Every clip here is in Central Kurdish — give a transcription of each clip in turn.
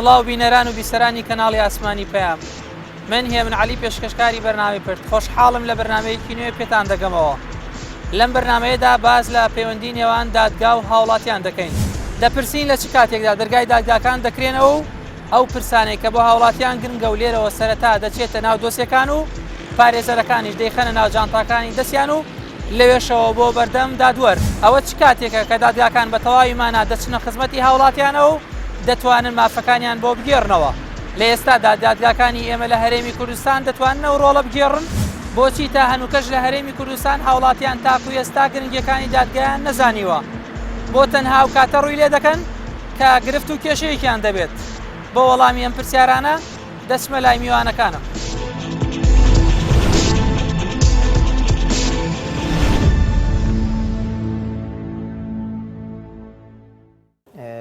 سڵاو بینەران و بیسەرانی کەناڵی ئاسمانی پەیام من هێمن عەلی پێشکەشکاری بەرنامەی پرد خۆشحاڵم لە بەرنامەیەکی نوێ پێتان دەگەمەوە لەم بەرنامەیەدا باس لە پەیوەندی نێوان دادگا و هاوڵاتیان دەکەین دەپرسین لە چ کاتێکدا دەرگای دادگاکان دەکرێنەوە و ئەو پرسانەی کە بۆ هاوڵاتیان گرنگە و لێرەوە سەرەتا دەچێتە ناو دۆسیەکان و پارێزەرەکانیش دەیخەنە ناو جانتاکانی دەستیان و لەوێشەوە بۆ بەردەم دادوەر. ئەوە چ کاتێکە کە دادگاکان بە تەواوی مانا دەچنە خزمەتی هاوڵاتیانەوە و دەتوانن مافەکانیان بۆ بگێڕنەوە؟ لە ئێستادا دادگاکانی ئێمە لە هەرێمی کوردستان دەتوانن ئەو ڕۆڵە بگێڕن؟ بۆچی تا هەنووکەش لە هەرێمی کوردستان هاوڵاتیان تاکو ئێستا گرنگیەکانی دادگایان نەزانیوە؟ بۆ تەنها ئەو کاتە ڕووی لێدەکەن کە گرفت و کێشەیەکیان دەبێت؟ بۆ وەڵامی ئەم پرسیارانە دەچمە لای میوانەکانم.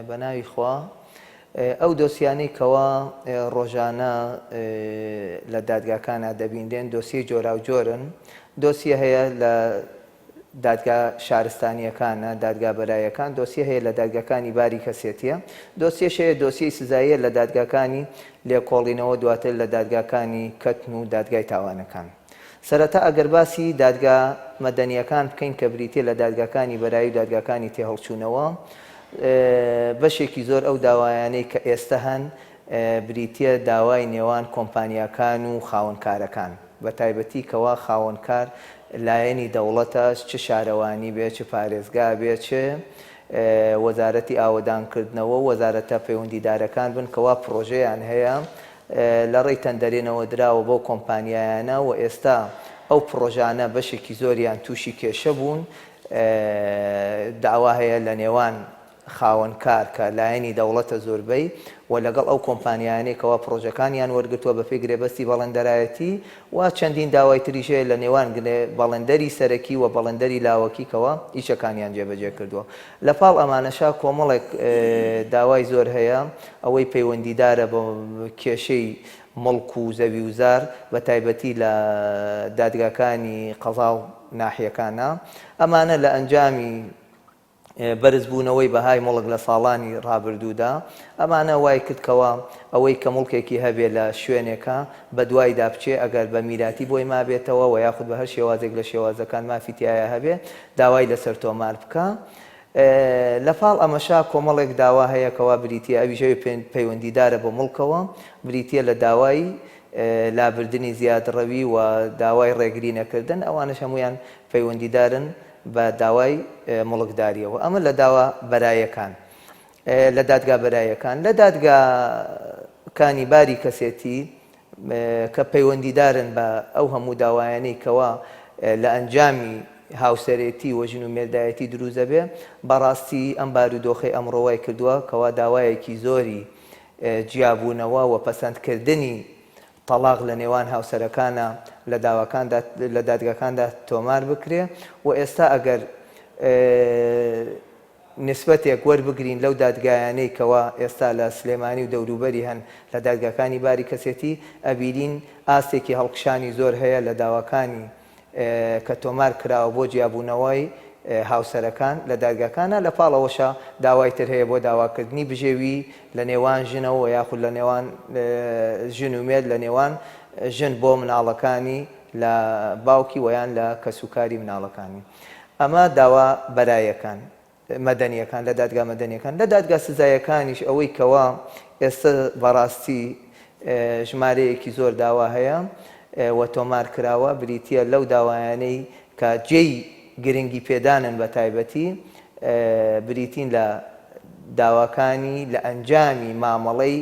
بە ناوی خوا ئەو دۆسیانەی کەوا ڕۆژانە لە دادگاکانا دەبینرێن دۆسیەی جۆراوجۆرن دۆسیە هەیە لە دادگا شارستانییەکانە، دادگا بەرایەکان، دۆسیە هەیە لە دادگاکانی باری کەسێتییە، دۆسیەش هەیە دۆسیەی سزاییە لە دادگاکانی لێکۆڵینەوە دواتر لە دادگاکانی کەتن و دادگای تاوانەکان. سەرەتا ئەگەر باسی دادگا مەدەنییەکان بکەین کە بریتییە لە دادگاکانی بەرایی و دادگاکانی تێهەڵچوونەوە، بەشێکی زۆر ئەو داوایانەی کە ئێستە هەن بریتییە داوای نێوان کۆمپانیاکان و خاوەنکارەکان. بە تایبەتی کەوا خاوەنکار لایەنی دەوڵەتە چ شارەوانی بێ چ پارێزگا بێ چ وەزارەتی ئاوەدانکردنەوە و وەزارەتە پەیوەندیدارەکان بن کەوا پڕۆژەیان هەیە لە ڕێی تەندەرێنەوە دراوە بەو کۆمپانیایانە و ئێستا ئەو پڕۆژانە بەشێکی زۆریان تووشی کێشە بوون داوا هەیە لە نێوان خاوەن کار کە لایەنی دەوڵەتە زۆربەی و لەگەڵ ئەو کۆمپانیایانەی کەوا پڕۆژەکانیان وەرگرتووە بەپێی گرێبەستی بەڵێندەرایەتی و چەندین داوای تریش هەیە لە نێوان بەڵێندەری سەرەکی و بەڵێندەری لاوەکی کەوا ئیشەکانیان جێبەجێ کردووە. لە پاڵ ئەمانەشا کۆمەڵێک داوای زۆر هەیە ئەوەی پەیوەندیدارە بە کێشەی موڵک و زەوی و زار بە تایبەتی لە دادگاکانی قەزا و ناحیەکانا ئەمانە لە ئەنجامی بەرزبوونەوەی بەهای موڵک لە ساڵانی ڕابردوودا، ئەمانە وای کرد کەوا ئەوەی کە موڵکێکی هەبێ لە شوێنێکا بەدوایدا بچێ ئەگەر بە میراتی بۆی مابێتەوە وە یاخود بە هەر شێوازێک لە شێوازەکان مافی تیایا هەبێ داوای لەسەر تۆمار بکا. لە پاڵ ئەمەشا کۆمەڵێک داوا هەیە کەوا بریتیە ئەویش ئەوی پەیوەندیدارە بە موڵکەوە بریتیە لە داوای لابردنی زیادڕەوی و داوای ڕێگری نەکردن ئەوانەش هەموویان پەیوەندیدارن بە داوای موڵکداریەوە ئەمە لە داوا بەرایەکان لە دادگا بەرایەکان لە دادگاکانی باری کەسێتی کە پەیوەندیدارن بە ئەو هەموو داوایانەی کەوا لە ئەنجامی هاوسەرێتی و ژن و مێردایەتی دروست دەبێ بەڕاستی ئەم بارودۆخەی ئەمڕۆ وای کردووە کەوا داوایەکی زۆری جیابوونەوە و پەسەندکردنی تەڵاق لە نێوان هاوسەرەکانا لە داواکاندا لە دادگاکاندا تۆمار بکرێ و ئێستا ئەگەر نیسبەتێک وەربگرین لەو دادگایانەی کەوا ئێستا لە سلێمانی و دەوروبەری هەن لە دادگاکانی باری کەسێتی ئەبینین ئاستێکی هەڵکشانی زۆر هەیە لە داواکانی کە تۆمار کراوە بۆ جیابوونەوەی هاوسەرەکان لە دادگاکانا، لە پاڵ ئەوەشا داوای تر هەیە بۆ داواکردنی بژێوی لە نێوان ژنەوە یاخود لە نێوان ژن و مێرد لە نێوان ژن بۆ مناڵەکانی لە باوکی وەیان لە کەسوکاری مناڵەکانی. ئەمە داوا بەرایەکان. مەدەنیەکان لە دادگا مەدەنیەکان لە دادگا سزایەکانیش ئەوەی کەوا ئێستا بەڕاستی ژمارەیەکی زۆر داوا هەیە و تۆمار کراوە بریتیە لەو داوایانەی کە جێی گرنگی پێدانن بە تایبەتی بریتین لە داواکانی لە ئەنجامی مامەڵەی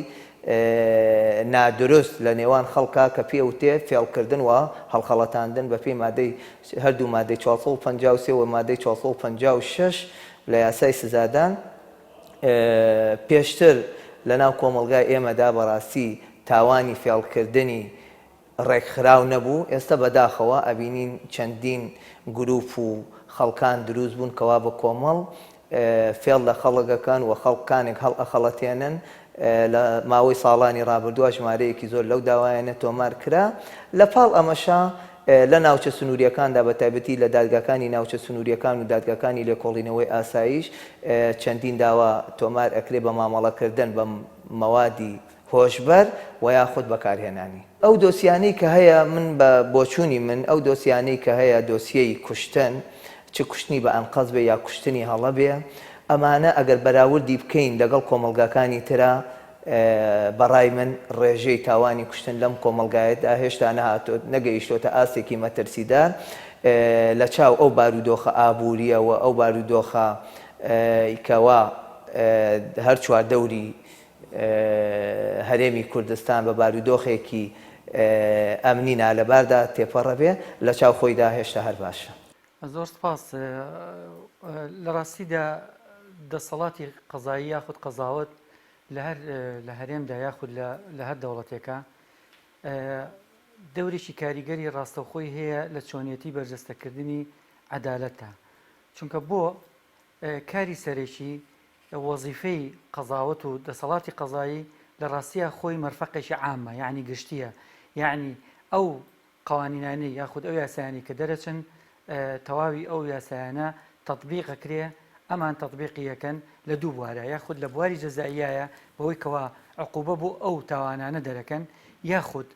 نادروست لە نێوان خەڵکا کە پێ وتێ فێڵکردن و هەڵخەڵەتاندن بە پێی مادەی هەردوو مادەی 453 و مادەی 456 لە یاسای سزادان پێشتر لە ناو کۆمەڵگای ئێمەدا بەڕاستی تاوانی فێڵکردنی ڕێکخراو نەبوو، ئێستا بەداخەوە ئەبینین چەندین گروپ و خەڵکان دروست بوون کەوا بە کۆمەڵ فێڵ لە خەڵک ئەکەن و خەڵکانێک هەڵئەخەڵەتێنن، لە ماوەی ساڵانی ڕابردووە ژمارەیەکی زۆر لەو داوایانە تۆمار کرا، لە پاڵ ئەمەشا لە ناوچە سنوورییەکاندا بە تایبەتی لە دادگاکانی ناوچە سنوورییەکان و دادگاکانی لێکۆڵینەوەی ئاسایش چەندین داوا تۆمار ئەکرێ بە مامەڵەکردن بە مەوادی. هۆشبەر و یاخود بەکارهێنانی. ئەو دۆسیانەی کە هەیە من بە بۆچوونی من ئەو دۆسیانەی کە هەیە دۆسیەی کوشتن چ کوشتنی بە ئەنقەست بێ یا کوشتنی هەڵە بێ ئەمانە ئەگەر بەراوردی بکەین لەگەڵ کۆمەڵگاکانی ترا بەڕای من ڕێژەی تاوانی کوشتن لەم کۆمەڵگایەدا هێشتا نەهاتۆت نەگەیشتۆتە ئاستێکی مەترسیدار لە چاو ئەو بارودۆخە ئابووریە و ئەو بارودۆخە کەوا هەر چواردەوری هەرێمی کوردستان بە بارودۆخێکی ئەمنی نالەباردا تێپەڕەبێ لە چاو خۆیدا هێشتا هەر باشە. زۆر سپاس. لە ڕاستیدا دەسەڵاتی قەزایی یاخود قەزاوەت لە هەر لە هەرێمدا یاخود لە هەر دەوڵەتێکە دەورێکی کاریگەری ڕاستەوخۆی هەیە لە چۆنیەتی بەرجەستەکردنی عەدالەتدا چونکە بۆ کاری سەرەکی وەزیفەی قەزاوەت و دەسەڵاتی قەزایی لە ڕاستیا خۆی مەرفەقێکی عامە یەعنی گشتیە یەعنی ئەو قەوانینانەی یاخود ئەو یاسایانەی کە دەرەچن تەواوی ئەو یاسایانە تەتبیق ئەکرێ ئەمان تەتبیقی ئەکەن لە دوو بوارە یاخود لە بواری جەزائیایە بەوەی کەوا عقوبە بۆ ئەو تاوانانە دەرەکەن یاخود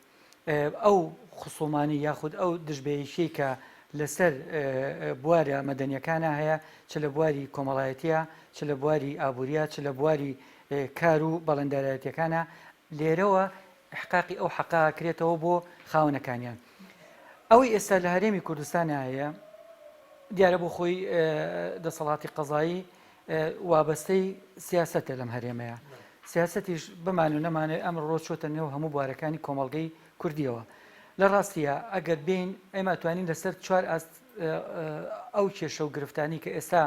ئەو خسومانی یاخود ئەو دژبەیەکیەی کە لەسەر بوارە مەدەنیەکانە هەیە چ لە بواری کۆمەڵایەتیە چ لە بواری ئابووریە چ لە بواری کار و بەڵێندارایەتیەکانە لێرەوە ئیحقاقی ئەو حەقە ئەکرێتەوە بۆ خاوەنەکانیان. ئەوەی ئێستا لە هەرێمی کوردستانا هەیە دیارە بۆ خۆی دەسەڵاتی قەزایی وابەستەی سیاسەتە لەم هەرێمەیە. سیاسەتیش بمان و نەمانێت ئەمڕۆ چۆتە نێو هەموو بوارەکانی کۆمەڵگەی کوردیەوە. لە ڕاستیە ئەگەر بین ئێمە توانین لەسەر چوار ئاست ئەو کێشە و گرفتانی کە ئێستا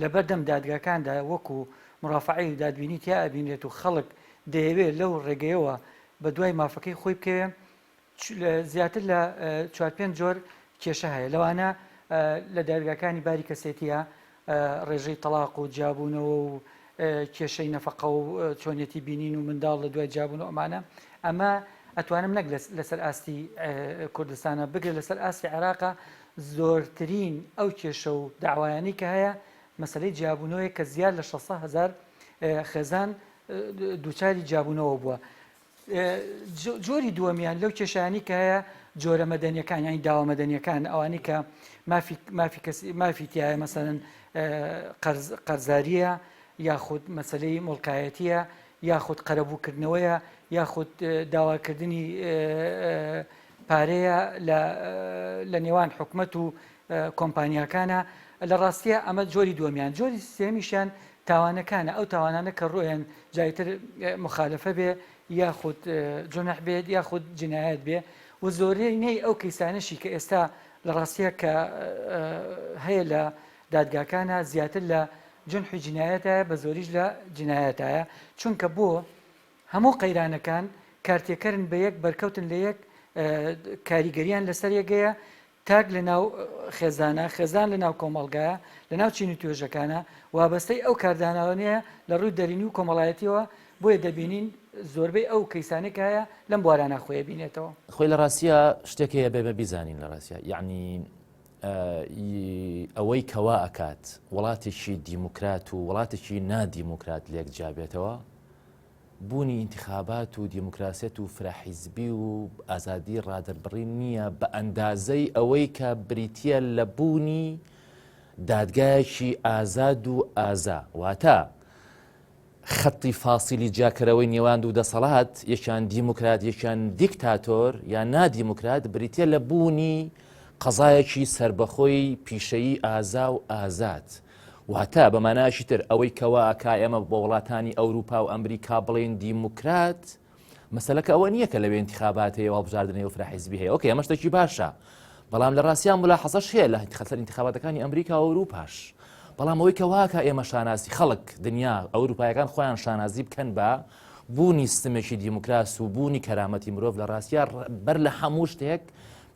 لەبەردەم دادگاکاندا وەکو مڕافعەی و دادبینی تیا ئەبینرێت و خەڵک دەیەوێت لەو ڕێگەیەوە بە دوای مافەکەی خۆی بکەوێ، زیاتر لە چوار پێنج جۆر کێشە هەیە، لەوانە لە دادگاکانی باری کەسێتیە ڕێژەی تەڵاق و جیابوونەوە و کێشەی نەفەقە و چۆنیەتی بینین و منداڵ لە دوای جیابوون و ئەمانە، ئەمە ئەتوانم نەک لەسەر ئاستی کوردستانە بگرە لەسەر ئاستی عێراقە زۆرترین ئەو کێشە و داوایانەی کە هەیە مەسەلەی جیابوونەوەیە کە زیاد لە 600 هەزار خێزان دووچاری جیابوونەوە بووە. جۆری دووەمیان لەو کێشانی کە هەیە جۆرە مەدەنیەکان یانی داوا مەدەنیەکان ئەوانەی کە مافی مافی کەسی مافی تایە مەسەلەن قەرز قەرزاریە یاخود مەسلەی مڵکایەتیە یاخود قەرەبووکردنەوەیە یاخود داواکردنی پارەیە لە نێوان حکومەت و کۆمپانیاکانە لە ڕاستیە ئەمە جۆری دووەمیان جۆری سێمیشیان تاوانەکانە ئەو تاوانانە کە ڕوویان جایتر مخالفە بێ یاخود جونح بێت یاخود جنایەت بێ و زۆرینەی ئەو کەیسانەشی کە ئێستا لە ڕاستیە کە هەیە لە دادگاکانە زیاتر لە جنحی جنایەتایە بە زۆریش لە جنایەتایە چونکە بۆ هەموو قەیرانەکان کارتێکەرن بە یەک بەرکەوتن لە یەک کاریگەریان لەسەر یەکەیە تاک لە ناو خێزانە، خێزان لە ناو کۆمەڵگایە، لە ناو چین و توێژەکانە، وابەستەی ئەو کاردانەوانەیە لە ڕووی دەرونی و کۆمەڵایەتیەوە، بۆیە دەبینین زۆربەی ئەو کەیسانەی کە هەیە لەم بوارانە خۆی ئەبینێتەوە. خۆی لە ڕاستیا شتێک هەیە بێ بە بیزانین لە ڕاستیا یەعنی ئەوەی کەوا ئەکات وڵاتێکی دیموکرات و وڵاتێکی نادیموکرات لێک جیابێتەوە بوونی ئینتخابات و دیموکراسیەت و فرە حیزبی و ئازادی ڕادەربڕین نییە بە ئەندازەی ئەوەی کە بریتییە لە بوونی دادگایەکی ئازاد و ئازا واتە خەتی فاسیلی جیاکەرەوەی نێوان دوو دەسەڵات یەکیان دیموکرات یەکیان دیکتاتۆر یان نادیموکرات بریتە لە بوونی قەزایەکی سربەخۆی پیشەیی ئازا و ئازاد. واتە بە مانایەکی تر ئەوەی کەوا ئەکا ئێمە بۆ وڵاتانی ئەوروپا و ئەمریکا بڵێین دیموکرات مەسەلەکە ئەوە نییە کە لەوێ انتخابات هەیە و هەڵبژاردن هەیە و فرە حیزبی هەیە ئۆکەی ئەمە شتێکی باشە بەڵام لە ڕاستیان ملاحەزەش هەیە لە خەسەر انتخاباتەکانی ئەمریکا و ئەوروپاش بەڵام ئەوەی کە واکە ئێمە شانازی خەڵک دنیا ئەوروپایەکان خۆیان شانازی بکەن بە بوونی سیستمێکی دیموکراس و بوونی کەرامەتی مرۆڤ لە ڕاستیا بەر لە هەموو شتێک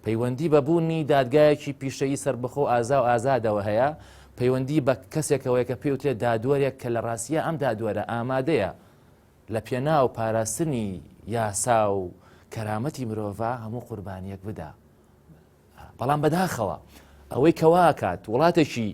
پەیوەندی بە بوونی دادگایەکی پیشەیی سەربەخۆ و ئازا و ئازادەوە هەیە، پەیوەندی بە کەسێکەوەیە کە پێی وترێت دادوەرێک کە لە ڕاستیا ئەم دادوەرە ئامادەیە لە پێناو پاراستنی یاسا و کەرامەتی مرۆڤا هەموو قوربانیەک بدا. بەڵام بەداخەوە ئەوەی کە واکات وڵاتێکی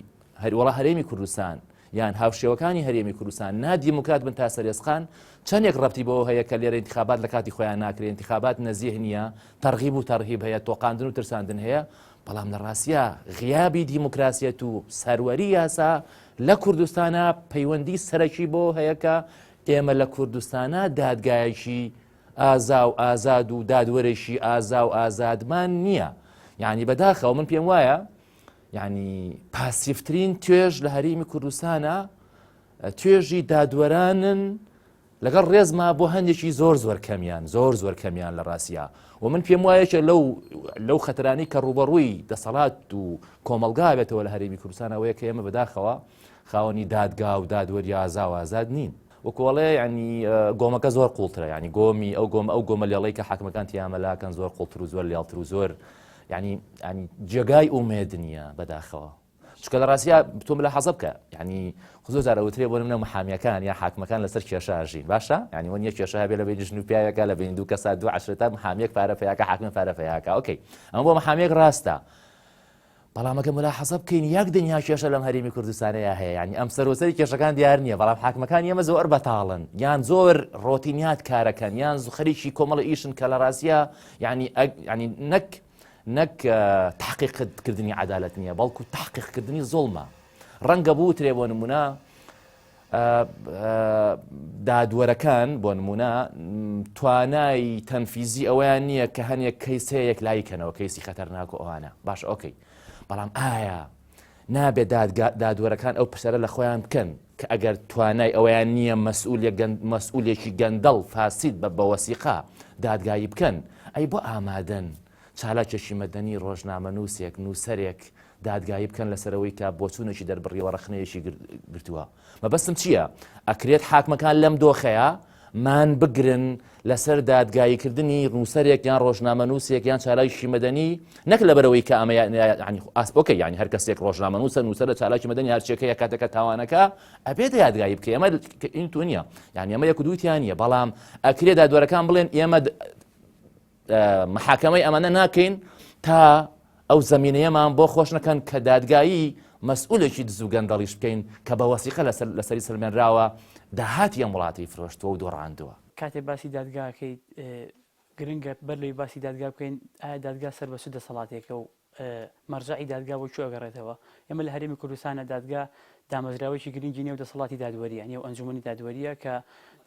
هەروەڵا هەرێمی کوردستان. یان هاوشێوەکانی هەرێمی کوردستان نادیموکرات بن تا سەرێسقان، چەندێک ڕەبتی بەوە هەیە کە لێرە ئینتخابات لە کاتی خۆیان ناکرێ، ئینتخابات نەزیه نییە، تەرغیب و تەرهیب هەیە، تۆقاندن و ترساندن هەیە، بەڵام لە ڕاستیا غیابی دیموکراسیەت و سەروەری یاسا لە کوردستانا پەیوەندی سەرەکی بەوە هەیە کە ئێمە لە کوردستانا دادگایەکی ئازا و ئازاد و دادوەرێکی ئازا و ئازادمان نییە. یعنی بەداخەوە من پێم وایە یعنی پاسیفترین توێژ لە هەرێمی کوردستانە توێژی دادوەرانن لەگەڵ ڕێزما بۆ هەندێکی زۆر زۆر کەمیان زۆر زۆر کەمیان لە ڕاستیا و من پێم وایەکە لەو لەو خەترانی کە ڕوبەڕووی دەسەڵات و کۆمەلگا بێتەوە لە هەرێمی کوردستان ئەوەیە کە ئێمە بەداخەوە خاوەنی دادگا و دادوەری ئازا و ئازاد نین. وەکۆڵێ ینی گۆمەکە زۆر قوڵترە ینی گۆمی ئەو گۆم ئەو گۆمە لێڵی کە حاکمەکان تیامەلاکەن زۆر قوڵتر و زۆر لێڵتر و زۆر ینی ینی جێگای ئومێد نییە بەداخەوە چونکە لە ڕاستیا تۆ ملاحەزە بکە یعنی زۆر جار ئەوترێ بۆ نمونە محامیەکان یا حاکمەکان لەسەر کێشە ئەژین باشە یعنی وە نیە کێشە هەبێ لە بەینی ژن و پیاوێکە لە بەینی دوو کەسا دوو عەشرەتا محامیەک پارە پەیاکە حاکمە پارە پەیاکە okay ئەمە بۆ محامیەک ڕاستە بەڵام ئەگە ملاحەزە بکەین یەک دنیا کێشە لەم هەرێمی کوردستانەیە هەیە یعنی ئەم سەرۆسەری کێشەکان دیار نییە بەڵام حاکمەکان ئێمە زۆر بەتاڵن یان زۆر ڕۆتینیات کارەکەن یان خەریکی کۆمەڵە ئیشن کە لە ڕاستە یعنی ینی نەک نەک تەحقیق کردنی عەدالەت نییە بەڵکو تەحقیق کردنی زوڵمە ڕەنگە بوترێ بۆ نمونە دادوەرەکان بۆ نمونە توانای تەنفیزی ئەوەیان نییە کە هەنێک کەیس هەیە یەکلایی کەنەوە کەیسی خەتەرناک و ئەوانە باش okay بەڵام ئایا نابێت دادوەرەکان ئەو پرسیارە لە خۆیان بکەن کە ئەگەر توانای ئەوەیان نییە مەسئولێکی گەندەڵ فاسید بە بەوەسیقە دادگایی بکەن ئەی بۆ ئامادەن چالاکێکی مەدەنی، ڕۆژنامەنووسێک، نووسەرێک دادگایی بکەن لەسەر ئەوەی کە بۆچوونێکی دەربڕیوە ڕەخنەیەکی گرتووە. مەبەستم چییە؟ ئەکرێت حاکمەکان لەم دۆخەیا مان بگرن لەسەر دادگاییکردنی نووسەرێک یان ڕۆژنامەنووسێک یان چالاکێکی مەدەنی نەک لەبەرەوەی کە ئەمە یانی okay یانی هەر کەسێک ڕۆژنامەنووسە نووسەرە چالاکی مەدەنی هەرچێکەیە کاتێکە تاوانەکە ئەبێت دادگایی بکەی ئەمە ئین تۆ نییە یانی ئەمە یەک و دووتیان نییە بەڵام ئەکرێ دادوەرەکان بڵێن ئێمە محاکەمەی ئەمانە ناکەین تا ئەو زەمینەیەمان بۆ خۆش نەکەن کە دادگایی مەسئولێکی دز و گەندەڵیش بکەین کە بە وەسیقە لەسەر لەسەری سەلمێنراوە داهاتی ئەم وڵاتی فرۆشتووە و دۆڕاندووە. کاتێ باسی دادگاکەیت گرنگە بەر لەوەی باسی دادگا بکەین ئایا دادگا سەر بە چ دەسەڵاتێکە و مەرجەعی دادگا بۆ کوێ ئەگەڕێتەوە؟ ئێمە لە هەرێمی کوردستانە دادگا دامەزراوەیەکی گرنگی نێو دەسەڵاتی دادوەریە، نێو ئەنجومەنی دادوەریە کە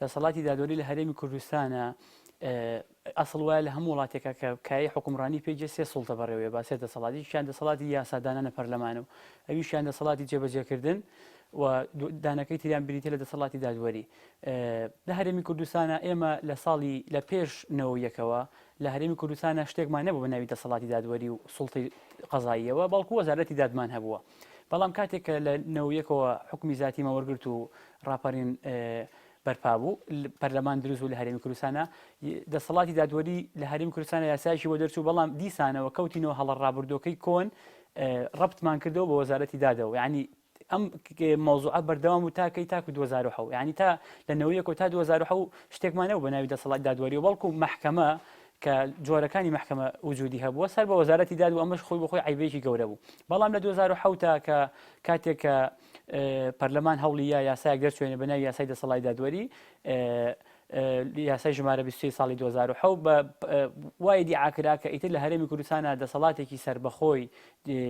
دەسەڵاتی دادوەری لە هەرێمی کوردستانە ئەسڵ وایە لە هەموو وڵاتێکە کە کایەی حوکمڕانی پێ جێ سێ سوڵتە بەڕێوەیە با سێ دەسەڵات یەکیان دەسەڵاتی یاسادانانە پەرلەمانە و ئەویشیان دەسەڵاتی جێبەجێکردن و دانەکەی تریان بریتە لە دەسەڵاتی دادوەری لە هەرێمی کوردستانە ئێمە لە ساڵی لە پێش نەوە یەکەوە لە هەرێمی کوردستانا شتێکمان نەبوو بە ناوی دەسەڵاتی دادوەری و سوڵتەی قەزاییەوە، بەڵکو وەزارەتی دادمان هەبووە. بەڵام کاتێک کە لە 91ەوە حوکمی زاتیمان وەرگرت و ڕاپەرین بەرپا بوو، پەرلەمان دروست بوو لە هەرێمی کوردستانا، دەسەڵاتی دادوەری لە هەرێمی کوردستانا یاسایەکی بۆ دەرچوو، بەڵام دیسانەوە کەوتینەوە هەڵە ڕابردووەکەی کۆن، ڕەبتمان کردەوە بە وەزارەتی دادەوە. یانی ئەم مەوزوعە بەردەوام بوو تا کەی تاکو 2007 یعنی تا لە 91 تا 2007 شتێکمان نەبوو بە ناوی دەسەڵات دادوەری و بەڵکو مەحکەمە کە جۆرەکانی مەحکەمە وجودی هەبووە سەر بە وەزارەتی داد و ئەمەش خۆی بۆ خۆی عیبێکی گەورە بوو بەڵام لە 2007 تا کە کاتێک کە پەرلەمان هەوڵی یا یاسایەک دەرچوێنێ بە ناوی یاسای دەسەڵاتی دادوەری یاسای ژمارە 23 ساڵی 2007 بە وای ئیدیعا کرا کە ئیتر لە هەرێمی کوردستانە دەسەڵاتێکی سەربەخۆی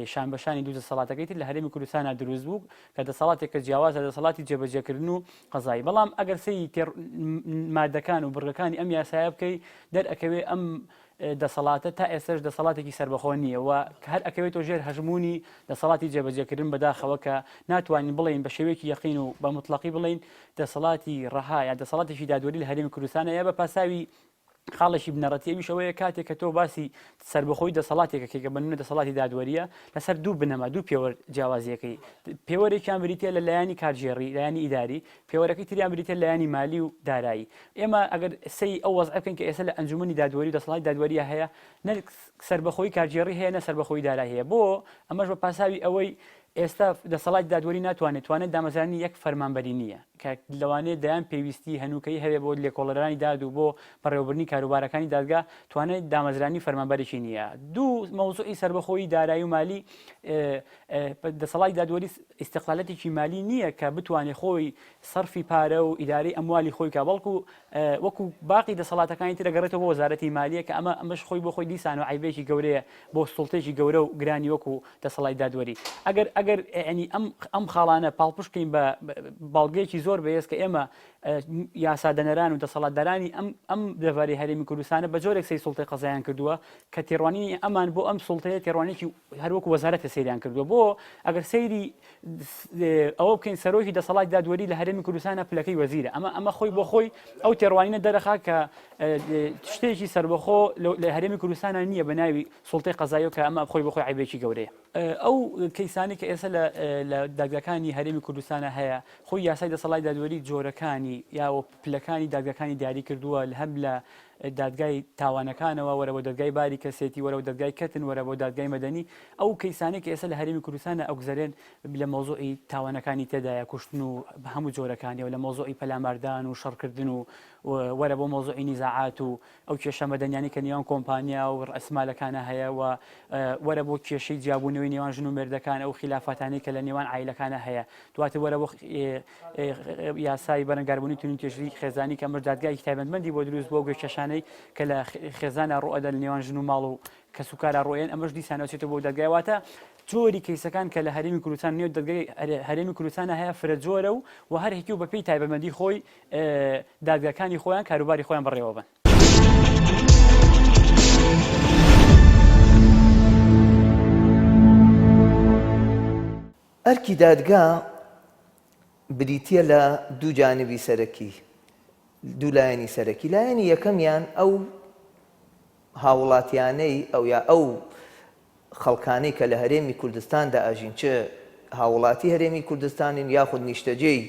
شانبەشانی دوو دەسەڵاتەکەی تر لە هەرێمی کوردستانا دروست بوو کە دەسەڵاتێکە جیاوازە لە دەسەڵاتی جێبەجێکردن و قەزایی بەڵام ئەگەر سەیری تێڕ مادەکان و بڕگەکانی ئەم یاسایە بکەی دەرئەکەوێ ئەم دەسەڵاتە تا ئێستاش دەسەڵاتێکی سەربەخۆ نییە و هەر ئەکەوێتەوە ژێر هەژموونی دەسەڵاتی جێبەجێکردن بەداخەوە کە ناتوانین بڵێین بە شێوەیەکی یەقین و بە موتڵەقی بڵێین دەسەڵاتی ڕەها یا دەسەڵاتێکی دادوەری لە هەرێمی کوردستانە یا بە پاساوی خاڵێکی بنەڕەتی ئەویش ئەوەیە کاتێک کە تۆ باسی سەربەخۆی دەسەڵاتێک ئەکەی کە بە نمونە دەسەڵاتی دادوەریە لەسەر دوو بنەما دوو پێوەر جیاوازیەکەی پێوەرێکیان بریتە لە لایەنی کارگێڕی لایەنی ئیداری پێوەرەکەی تریان بریتە لایەنی مالی و دارایی ئێمە ئەگەر سەیری ئەو وەزعە بکەین کە ئێستا لە ئەنجومەنی دادوەری و دەسەڵاتی دادوەریە هەیە نە سەربەخۆی کارگێڕی هەیە نە سەربەخۆی دارایی هەیە بۆ ئەمەش بە پاساوی ئەوەی ئێستا دەسەڵاتی دادوەری ناتوانێت توانێت دامەزرانی یەک فەرمانبەری نییە. کە لەوانەیە دەیان پێویستی هەنووکەیی هەبێ بۆ لێکۆڵەرانی داد و بۆ بەڕێوەبردنی کاروبارەکانی دادگا، توانای دامەزرانی فەرمانبەرێکی نییە. دوو، مەوزوعی سەربەخۆیی دارایی و مالی، دەسەڵاتی دادوەری ئیستقلالەتێکی مالی نییە کە بتوانێ خۆی سەرفی پارە و ئیدارەی ئەموالی خۆی بکا، بەڵکو وەکو باقی دەسەڵاتەکانی تر ئەگەڕێتەوە بۆ وەزارەتی مالیە کە ئەمە ئەمەش خۆی بۆ خۆی دیسان و عەیبەیەکی گەورەیە بۆ سوڵتەیەکی گەورە و گرانی وەکو دەسەڵاتی دادوەری. ئەگەر ئەگەر یانی ئەم ئەم خاڵانە پاڵپشت بکەین بە بەڵگەیەکی زۆر بەهێز کە ئێمە یاسادەنەران و دەسەڵاتدارانی ئەم ئەم دەڤەری هەرێمی کوردستانە بە جۆرێک سەیری سوڵتەی قەزایان کردووە کە تێڕوانینی ئەمان بۆ ئەم سوڵتەیە تێڕوانینێکی هەر وەکو وەزارەتە سەیریان کردووە بۆ ئەگەر سەیری ئەوە بکەین سەرۆکی دەسەڵاتی دادوەری لە هەرێمی کوردستانە پلەکەی وەزیرە ئەمە ئەمە خۆی بۆ خۆی ئەو تێڕوانینە دەرەخا کە شتێکی سربەخۆ لە هەرێمی کوردستانە نییە بە ناوی سوڵتەی قەزاییەوە کە ئەمە خۆی بۆ خۆی عەیبێکی گەورەیە. ئەو کەیسانەی کە ئێستا لە دادگاکانی هەرێمی کوردستانە هەیە، خۆی یاسای دەسەڵاتی دادوەری جۆرەکانی یا پلەکانی دادگاکانی دیاری کردووە هەم لە دادگای تاوانەکانەوە وەرە بۆ دادگای باری کەسێتی وەرە بۆ دادگای کەتن وەرە بۆ دادگای مەدەنی ئەو کەیسانەی کە ئێستا لە هەرێمی کوردستانە ئەگوزەرێن لە مەوزوعی تاوانەکانی تێدایە کوشتن و هەموو جۆرەکانیەوە لە مەوزوعی پەلاماردان و شەڕکردن و وەرە بۆ مەوزوعی نیزاعات و ئەو کێشە مەدەنیانەی کە نێوان کۆمپانیا و ڕەئسمالەکانا هەیە و وەرە بۆ کێشەی جیابوونەوەی نێوان ژن و مێردەکان ئەو خیلافاتانەی کە لە نێوان عایلەکانا هەیە دواتر وەرە بۆ یاسای بەرەنگاربوونی توندوتیژی خێزانی کە ئەمەش دادگایەکی تایبەتمەندی بۆ دروست بووە ئەو کێشانەی کە لە خێزانا ڕووئەدەن لە نێوان ژن و ماڵ و کەسوکارا ڕووئەیەن ئەمەش دیسان ئەچێتەوە بۆ دادگای واتە جۆری کەیسەکان کە لە هەرێمی کوردستان نێو دادگای هەرێمی کوردستانە هەیە فرە جۆرە و و هەر یەکی و بەپێی تایبەتمەندی خۆی دادگاکانی خۆیان کاروباری خۆیان بەڕێوەبەن. ئەرکی دادگا بریتییە لە دوو جانبی سەرەکی، دوو لایەنی سەرەکی، لایەنی یەکەمیان ئەو هاووڵاتیانەی ئەو یا ئەو خەڵکانەی کە لە هەرێمی کوردستاندا ئەژین چ هاووڵاتی هەرێمی کوردستانن یاخود نیشتەجێی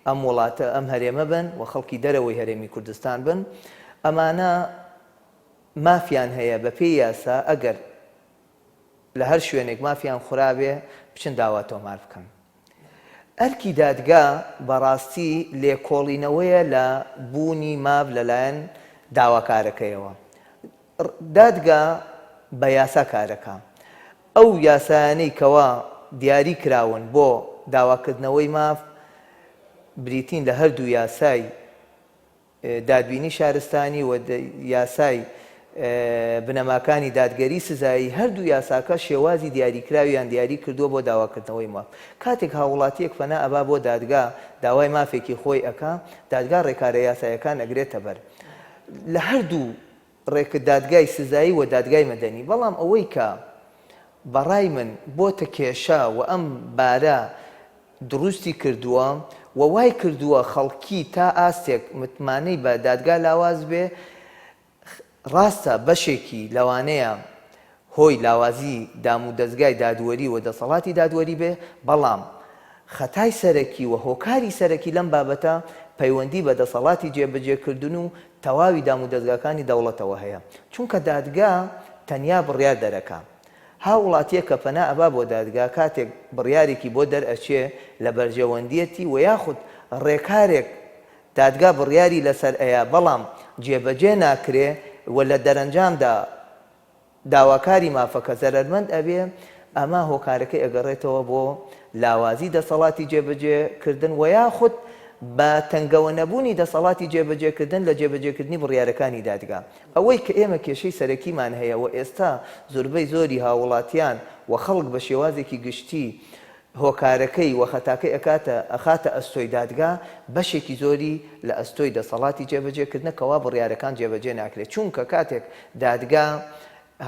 ئەم وڵاتە ئەم هەرێمە بن و خەڵکی دەرەوەی هەرێمی کوردستان بن ئەمانە مافیان هەیە بە پێی یاسا ئەگەر لە هەر شوێنێک مافیان خورابێ بچن داوا تۆمار بکەن. ئەرکی دادگا بەڕاستی لێکۆڵینەوەیە لە بوونی ماف لەلایەن داواکارەکەیەوە. دادگا بە یاسا کارەکا. ئەو یاسایانەی کەوا دیاری کراون بۆ داواکردنەوەی ماف بریتین لە هەردوو یاسای دادبینی شارستانی و یاسای بنەماکانی دادگەری سزایی، هەردوو یاساکە شێوازی دیاریکراویان دیاری کردووە بۆ داواکردنەوەی ماف. کاتێک هاووڵاتییەک پەنا ئەبا بۆ دادگا داوای مافێکی خۆی ئەکا، دادگا ڕێکارە یاساییەکان ئەگرێتە بەر لە هەردوو ڕێک دادگای سزایی و دادگای مەدەنی، بەڵام ئەوەی کە بەڕای من بۆتە کێشە و ئەم بارە دروستی کردووە و وای کردووە خەڵکی تا ئاستێک متمانەی بە دادگا لاواز بێ، ڕاستە بەشێکی لەوانەیە هۆی لاوازی دامودەزگای دادوەری و دەسەڵاتی دادوەری بێ، بەڵام خەتای سەرەکی و هۆکاری سەرەکی لەم بابەتە پەیوەندی بە دەسەڵاتی جێبەجێکردن و تەواوی دامودەزگاکانی دەوڵەتەوە هەیە، چونکە دادگا تەنیا بڕیار دەرەکا. هاووڵاتییەک کە پەنا ئەبا بۆ دادگا کاتێک بڕیارێکی بۆ دەرئەچێ لە بەرژەوەندییەتی و یاخود ڕێکارێک دادگا بڕیاری لەسەر ئەیا بەڵام جێبەجێ ناکرێ و لە دەرەنجامدا داواکاری مافەکە زەرەرمەند ئەبێ، ئەمە هۆکارەکەی ئەگەڕێتەوە بۆ لاوازی دەسەڵاتی جێبەجێ کردن و یاخود بە تەنگەوە نەبوونی دەسەڵاتی جێبەجێ کردن لە جێبەجێ کردنی بڕیارەکانی دادگا. ئەوەی کە ئێمە کێشەی سەرەکیمان هەیە و ئێستا زوربەی زۆری هاووڵاتیان و خەڵک بە شێوازێکی گشتی هۆکارەکەی و خەتاکەی ئەکاتە ئەخاتە ئەستۆی دادگا، بەشێکی زۆری لە ئەستۆی دەسەڵاتی جێبەجێکردنە کەوا بڕیارەکان جێبەجێ ناکرێت چونکە کاتێک دادگا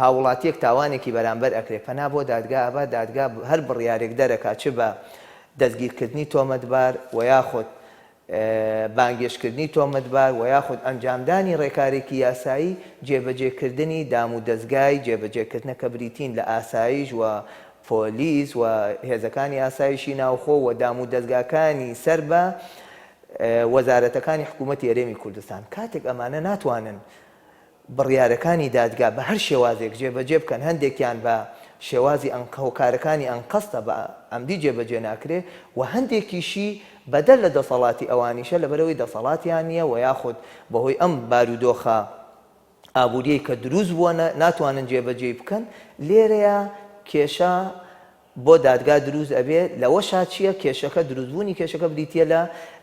هاووڵاتیەک تاوانێکی بەرامبەر ئەکرێ پەنا بۆ دادگا ئەبا دادگا هەر بڕیارێک دەرەکا چ بە دەستگیرکردنی تۆمەتبار و یاخود بانگێشتکردنی تۆمەتبار و یاخود ئەنجامدانی ڕێکارێکی یاسایی، جێبەجێکردنی دامودەزگای جێبەجێکردنە کە بریتین لە ئاسایش و پۆلیس و هێزەکانی ئاسایشی ناوخۆ و دامودەزگاکانی سەر بە وەزارەتەکانی حکوومەتی هەرێمی کوردستان. کاتێک ئەمانە ناتوانن بڕیارەکانی دادگا بە هەر شێوازێک جێبەجێ بکەن، هەندێکیان بە شێوازی هۆکارەکانی ئەنقەستە بە عەمدی جێبەجێ ناکرێ و هەندێکیشی بەدەر لە دەسەڵاتی ئەوانیشە لەبەرئەوەی دەسەڵاتیان نییە وە یاخود بەهۆی ئەم بارودۆخە ئابووریەی کە دروست بووە ناتوانن جێبەجێی بکەن، لێرەیا کێشە بۆ دادگا دروست ئەبێ، لەوەشا چیە کێشەکە، دروستبوونی کێشەکە بریتیە لە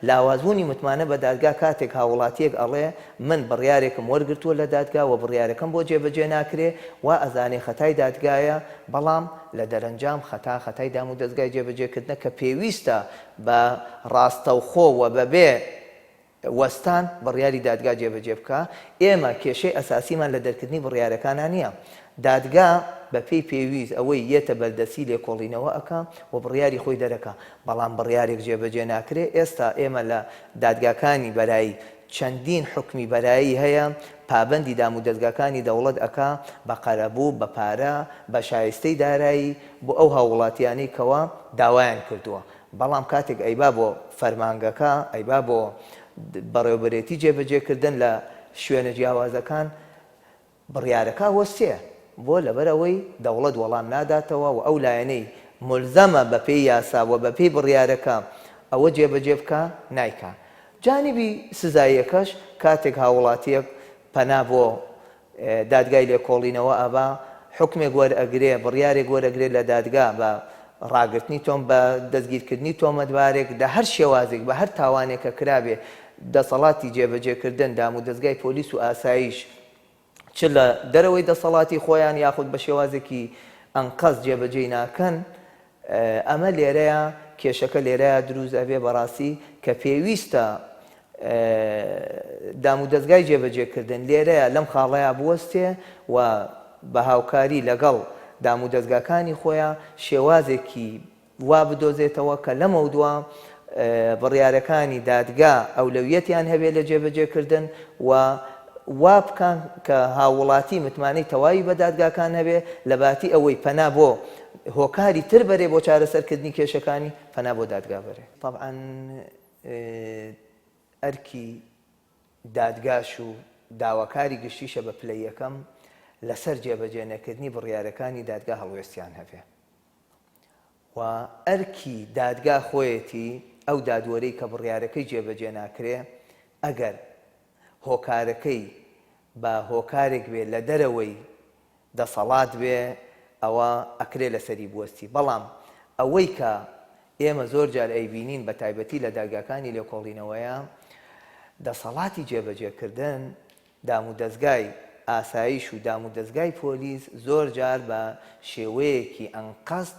لاوازبوونی متمانە بە دادگا کاتێک هاووڵاتیەک ئەڵێ من بڕیارێکم وەرگرتووە لە دادگا وە بڕیارەکەم بۆ جێبەجێ ناکرێ وا ئەزانێ خەتای دادگایە بەڵام لە دەرەنجام خەتا خەتای دامودەزگای جێبەجێکردنە کە پێویستە بە ڕاستەوخۆ وە بەبێ وەستان بڕیاری دادگا جێبەجێ بکا، ئێمە کێشەی ئەساسیمان لە دەرکردنی بڕیارەکانا نییە، دادگا بە پێی پێویست ئەوەی یەتە بەردەستی لێکۆڵینەوە ئەکا و بڕیاری خۆی دەرەکا، بەڵام بڕیارێک جێبەجێ ناکرێ، ئێستا ئێمە لە دادگاکانی بەرایی چەندین حوکمی بەرایی هەیە پابەندی دامودەزگاکانی دەوڵەت ئەکا بە قەرەبوو، بە پارە، بە شایستەی دارایی بۆ ئەو هاووڵاتیانەی کەوا داوایان کردووە، بەڵام کاتێک ئەیبا بۆ فەرمانگەکە، ئەیبا بۆ بەڕێوبەرێتی جێبەجێکردن لە شوێنە جیاوازەکان، بڕیارەکە ئەوەستێ. بۆ؟ لەبەرئەوەی دەوڵەت وەڵام ناداتەوە و ئەو لایەنەی مولزەمە بەپێی یاسا و بەپێی بڕیارەکە ئەوە جێبەجێ بکا، نایکا. جانبی سزاییەکەش کاتێک هاووڵاتییەک پەنا بۆ دادگای لێکۆڵینەوە ئەبا حوکمێک وەرئەگرێ، بڕیارێک وەرئەگرێ لە دادگا بە ڕاگرتنی تۆم بە دەستگیرکردنی تۆمەتبارێک لە هەر شێوازێک بە هەر تاوانێک کە کرابێ دەسەڵاتی جێبەجێکردن دامودەزگای پۆلیس و ئاسایش چ لە دەرەوەی دەسەڵاتی خۆیان یاخود بە شێوازێکی ئەنقەست جێبەجێی ناکەن ئەمە لێرەیا کێشەکە لێرەیا دروست ئەبێ بەڕاستی کە پێویستە دامودەزگای جێبەجێکردن لێرەیا لەم خاڵەیا بوەستێ و بە هاوکاری لەگەڵ دامودەزگاکانی خۆیا شێوازێکی وا بدۆزێتەوە کە لەمەودوا بڕیارەکانی دادگا ئەولەویەتیان هەبێ لە جێبەجێکردن و وا بکان کە هاووڵاتی متمانەی تەواوی بە دادگاکان هەبێ لەباتی ئەوەی پەنا بۆ هۆکاری تر بەرێ بۆ چارەسەرکردنی کێشەکانی پەنا بۆ دادگا بەرێ. تەبعەن ئەرکی دادگاش و داواکاری گشتیشە بە پلەی یەکەم لەسەر جێبەجێ نەکردنی بڕیارەکانی دادگا هەڵوێستیان هەبێ و ئەرکی دادگا خۆیەتی ئەو دادوەرەی کە بڕیارەکەی جێبەجێ ناکرێ ئەگەر هۆکارەکەی بە هۆکارێک بێ لە دەرەوەی دەسەڵات بێ ئەوە ئەکرێ لەسەری بوەستی بەڵام ئەوەی کە ئێمە زۆر جار ئەیبینین بە تایبەتی لە دادگاکانی لێکۆڵینەوەیە دەسەڵاتی جێبەجێکردن دامودەزگای ئاسایش و دامودەزگای پۆلیس زۆر جار بە شێوەیەکی ئەنقەست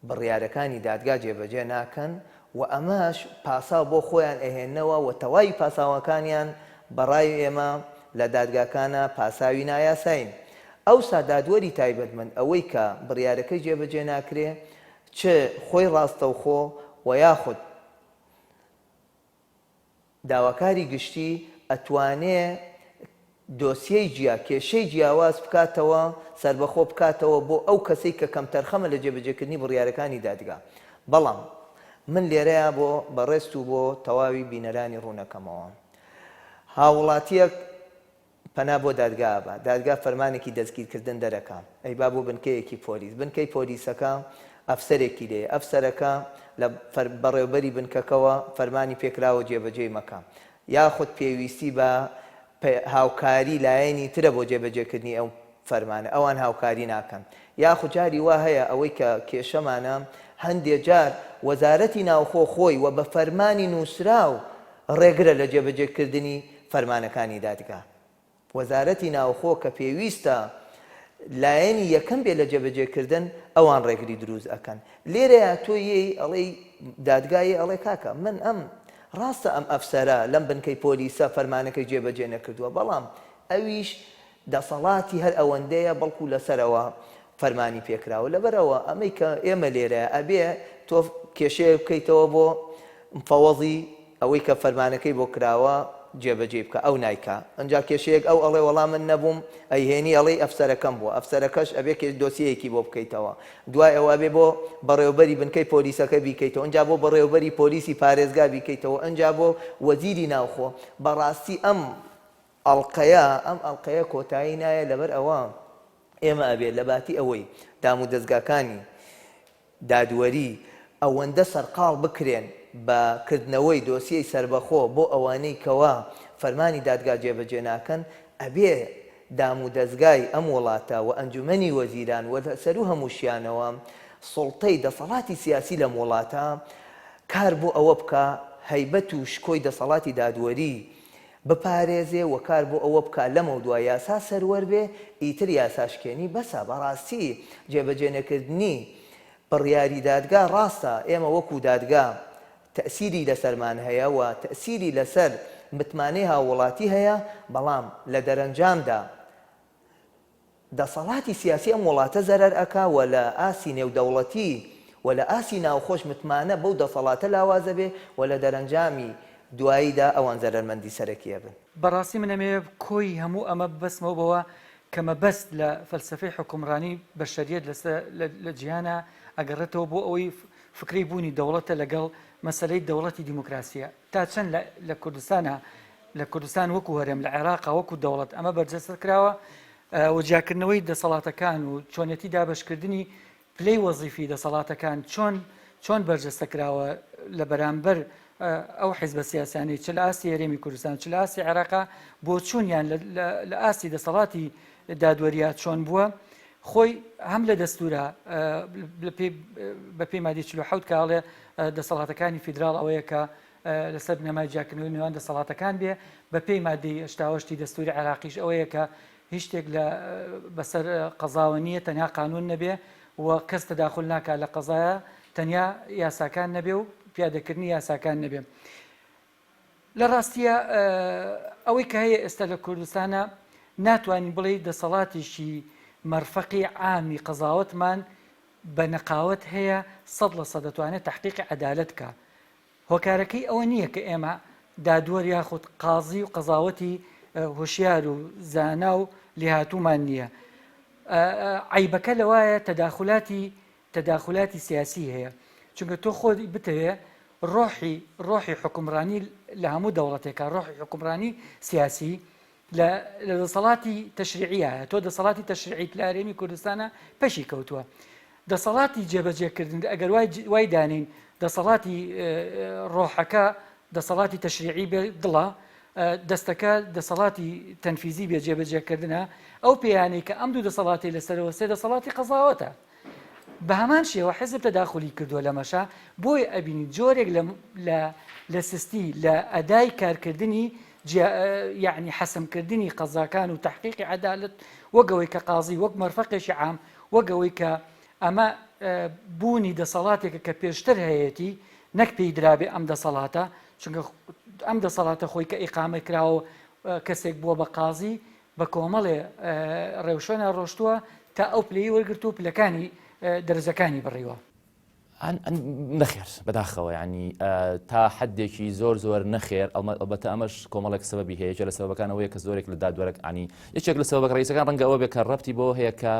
بڕیارەکانی دادگا جێبەجێ ناکەن و ئەمەش پاساو بۆ خۆیان ئەهێننەوە و تەواوی پاساوەکانیان بە ڕای ئێمە لە دادگاکانا پاساوی نایاسایین. ئەوسا دادوەری تایبەتمەند ئەوەی کە بڕیارەکەی جێبەجێ ناکرێ چ خۆی ڕاستەوخۆ و یاخود داواکاری گشتی ئەتوانێ دۆسیەی جیا، کێشەی جیاواز بکاتەوە، سەربەخۆ بکاتەوە بۆ ئەو کەسەی کە کەمتەرخەمە لە جێبەجێکردنی بڕیارەکانی دادگا. بەڵام من لێرەیا بۆ بەڕێزت و بۆ تەواوی بینەرانی ڕوونەکەمەوە. هاووڵاتییەک پەنا بۆ دادگا ئەبا، دادگا فەرمانێکی دەستگیرکردن دەرەکا، ئەیبا بۆ بنکەیەکی پۆلیس، بنکەی پۆلیسەکە ئەفسەرێکی لێیە، ئەفسەرەکە لە بەڕێوبەری بنکەکەوە فەرمانی پێکراوە جێبەجێی مەکە، یاخود پێویستی بە هاوکاری لایەنی ترە بۆ جێبەجێکردنی ئەو فەرمانە، ئەوان هاوکاری ناکەن، یاخود جاری وا هەیە ئەوەی کە کێشەمانە هەندێ جار وەزارەتی ناوخۆ خۆی و بە فەرمانی نووسراو ڕێگرە لە جێبەجێکردنی فەرمانەکانی دادگا. وەزارەتی ناوخۆ کە پێویستە لایەنی یەکەم بێ لە جێبەجێکردن، ئەوان ڕێگری دروست ئەکەن. لێرەیا تۆ یێی ئەڵێی دادگا یێ ئەڵێ کاکە من ئەم ڕاستە ئەم ئەفسەرە لەم بنکەی پۆلیسە فەرمانەکەی جێبەجێ نەکردووە، بەڵام ئەویش دەسەڵاتی هەر ئەوەندەیە بەڵکو لەسەرەوە فەرمانی پێکراوە لەبەرئەوە ئەمەی کە ئێمە لێرە ئەبێ تۆ کێشەیەک بکەیتەوە بۆ مفەوەزی ئەوەی کە فەرمانەکەی بۆ کراوە جێبەجێی بکە ئەو نایکا ئەنجا کێشەیەک ئەو ئەڵێ وەڵا من نەبووم ئەیهێنی ئەڵێی ئەفسەرەکەم بووە ئەفسەرەکەش ئەبێ کێ دۆسیەیەکی بۆ بکەیتەوە دوای ئەوە ئەبێ بۆ بەڕێوبەری بنکەی پۆلیسەکە بیکەیتەوە ئەنجا بۆ بەڕێوبەری پۆلیسی پارێزگا بیکەیتەوە ئەنجا بۆ وەزیری ناوخۆ بەڕاستی ئەم ئەڵقەیە ئەم ئەڵقەیە کۆتایی نایە لەبەر ئەوە ئێمە ئەبێ لەباتی ئەوەی دامودەزگاکانی دادوەری ئەوەندە سەرقاڵ بکرێن. بە کردنەوەی دۆسیەی سەربەخۆ بۆ ئەوانەی کەوا فەرمانی دادگا جێبەجێ ناکەن، ئەبێ دامودەزگای ئەم وڵاتە و ئەنجومەنی وەزیران و لە سەروو هەمووشیانەوە سوڵتەی دەسەڵاتی سیاسی لەم وڵاتە کار بۆ ئەوە بکا هەیبەت و شکۆی دەسەڵاتی دادوەری بپارێزێ و کار بۆ ئەوە بکا لەمەودوا یاسا سەروەر بێ، ئیتر یاساشکێنی بەسە. بەڕاستی جێبەجێ نەکردنی بڕیاری دادگا ڕاستە ئێمە وەکو دادگا تەئسیری لەسەرمان هەیە و تەئسیری لەسەر متمانەی هاووڵاتی هەیە، بەڵام لە دەرەنجامدا دەسەڵاتی سیاسی ئەم وڵاتە زەرەر ئەکا و لە ئاستی نێودەوڵەتی و لە ئاستی ناوخۆش متمانە بەو دەسەڵاتە لاواز ئەبێ و لە دەرەنجامی دواییدا ئەوان زەرەرمەندی سەرەکی ئەبن. بەڕاستی من ئەمەوێ کۆی هەموو ئەمە ببەستمەوە بەوە کە مەبەست لە فەلسەفەی حوکمڕانی بەشەریەت لەسەر لە جیهانا ئەگەڕێتەوە بۆ ئەوەی فکرەی بوونی دەوڵەتە لەگەڵ مەسەلەی دەوڵەتی دیموکراسیە تا چەند لە لە کوردستانا لە کوردستان وەکو هەرێم لە عێراقا وەکو دەوڵەت ئەمە بەرجەستە کراوە و جیاکردنەوەی دەسەڵاتەکان و چۆنیەتی دابەشکردنی پلەی وەزیفی دەسەڵاتەکان چۆن چۆن بەرجەستە کراوە لە بەرامبەر ئەو حیزبە سیاسیانەی چ لە ئاستی هەرێمی کوردستان چ لە ئاستی عێراقا بۆچوونیان لە ئاستی دەسەڵاتی دادوەریە چۆن بووە خۆی هەم لە دەستورە بە پێی مادی 47 کاڵێ دەسەڵاتەکانی فیدراڵ ئەوەیە کە لەسەر بنەمای جیاکردنەوەی نێوان دەسەڵاتەکان بێ بە پێی مادەی هەشتاوەشتی دەستوری عێراقیش ئەوەیە کە هیچ شتێک لە بەسەر قەزاوە نییە تەنیا قانون نەبێ و کەس تەداخول ناکات لە قەزایە تەنیا یاساکان نەبێ و پیادەکردنی یاساکان نەبێ. لە ڕاستیە ئەوەی کە هەیە ئێستا لە کوردستانە ناتوانین بڵێی دەسەڵاتێکی مەرفەقی عامی قەزاوەتمان بە نەقاوەت هەیە 100% دەتوانێت تحقیقی عەدالەت کا هۆکارەکەی ئەوە نییە کە ئێمە دادوەر یاخود قازی و قەزاوەتی هۆشیار و زانا و لێهاتوومان نییە. عەیبەکە لەوایە تەداخولاتی تەداخولاتی سیاسی هەیە چونکە تۆ خۆت بتەوێ ڕۆحی ڕۆحی حوکمڕانی لە هەموو دەوڵەتێکا ڕۆحی حوکمڕانی سیاسی لە لە دەسەڵاتی تەشریعیایە تۆ دەسەڵاتی تەشریعیت لە هەرێمی کوردستانە پەشی کەوتووە دەسەڵاتی جێبەجێکردن ئەگەر وای وای دانین دەسەڵاتی ڕۆحەکە دەسەڵاتی تەشریعی بێ دڵە دەستەکە دەسەڵاتی تەنفیزی بێ جێبەجێکردنە ئەو پێیانەی کە ئەم دوو دەسەڵاتی لەسەرەوە سێ دەسەڵاتی قەزاوەتە بە هەمان شێوە حزب تەداخولی کردووە لەمەشا، بۆیە ئەبینی جۆرێک لە لە لە سستی لە ئەدای کارکردنی جیا یەعنی حەسمکردنی قەزاکان و تەحقیقی عەدالەت وەک ئەوەی کە قازی وەک مەرفەقێکی عام وەک ئەوەی کە ئەمە بوونی دەسەڵاتێکە کە پێشتر هەیەتی نەک پێی درابێ ئەم دەسەڵاتە چونکە ئەم دەسەڵاتە خۆی کە ئیقامە کراوە کەسێک بووە بە قازی بە کۆمەڵێ ڕێوشوێنا ڕۆشتووە تا ئەو پلەی وەرگرتووە و پلەکانی دەرەجەکانی بڕیوە. نەخێر بەداخەوە ینی تا حدێکی زۆر زۆر نەخێر ئەڵبەتە ئەمەش کۆمەڵێک سەبەبی هەیە یەکێک لە سەبەکان ئەوەیە کە زۆرێک لە دادوەرەک عنی یەکێک لە سەبەبە ڕئیسەکان ڕەنگە ئەوە بێت کە ڕەبتی بۆ هەیە کە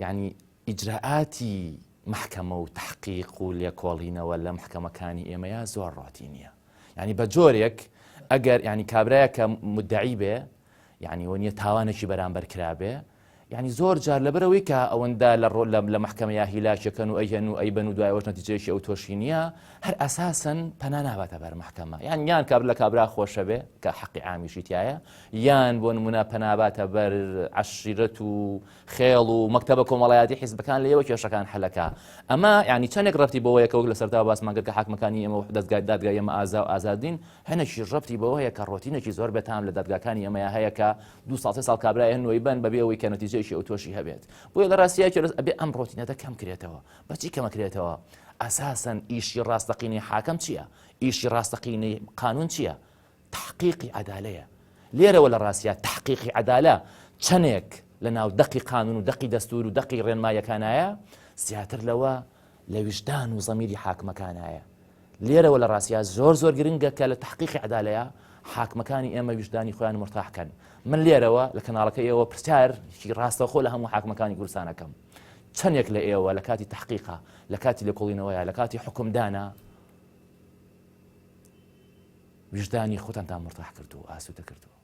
ینی ئیجرائاتی محکەمە و تحقیق و لێکۆڵینەوە لە محکەمەکانی ئێمەیە زۆر ڕۆتینیە ینی بە جۆرێک ئەگەر ینی کابرایە کە مدعی بێ یانی وەنیە تاوانێکی بەرامبەر کرابێ یانی زۆر جار لەبەرەوەی کە ئەوەندە لە ڕۆ لە مەحکەمە یا هیلاکەکەن و ئەیهێن و ئەیبەن و دوای ئەوەش نەتیجەیەکی ئەو تۆشی نییە هەر ئەساسەن پەنا ناباتە بەر مەحکەمە یان یان کابر لە کابرا خۆشە بێ کە حەقی عامیشی تایە یان بۆ نمونە پەناباتە بەر عەشیرەت و خێڵ و مەکتەبە کۆمەڵایەتی حیزبەکان لێوە کێشەکان حەلەکە ئەمە ینی چەندێک ڕەتی بۆ یەکە وەک لە سەرتا باسمان کرد کە حاکمەکانی ئێمە و دەستگای دادگای ئێمە ئازا و ئازادین هەنێکیش ڕەبتی بەوە هەیە کە ڕۆتینێکی زۆر بێتام لە دادگاکانی ئێمەیا هەیە کە دوو ساڵ سێ ساڵ کابرای هەن نۆی بەن بەبێ ئەوەی کە نەتیجەیەکی ئەوتۆشی هەبێت بۆیە لە ڕاستییا کێ ئەبێ ئەم ڕۆتینەتە کەم کرێتەوە بەچی کەمەکرێتەوە ئەساسەن ئیشی ڕاستەقینەی حاکم چییە ئیشی ڕاستەقینەی قانون چییە تحقیقی عەدالەیە لێرەوە لە ڕاستیا تحقیقی عەدالە چەندێک لە ناو دەقی قانون و دەقی دەستور و دەقی ڕێنمایەکانایە زیاتر لەوە لە ویژدان و زەمیری حاکمەکانایە. لێرەوە لە ڕاستیا زۆر زۆر گرنگە کە لە تەحقیقی عەدالەیا حاکمەکانی ئێمە ویژدانی خۆیان مورتاح کەن. من لێرەوە لە کەناڵەکەی ئێوە پرسیارێکی ڕاستەوخۆ لە هەموو حاکمەکانی کوردستان ئەکەم. چەندێک لە ئێوە لە کاتی تەحقیقا، لە کاتی لێکۆڵینەوەیا، لە کاتی حوکمدانا ویژدانی خۆتانتان مورتاح کردووە، ئاسوودە کردووە؟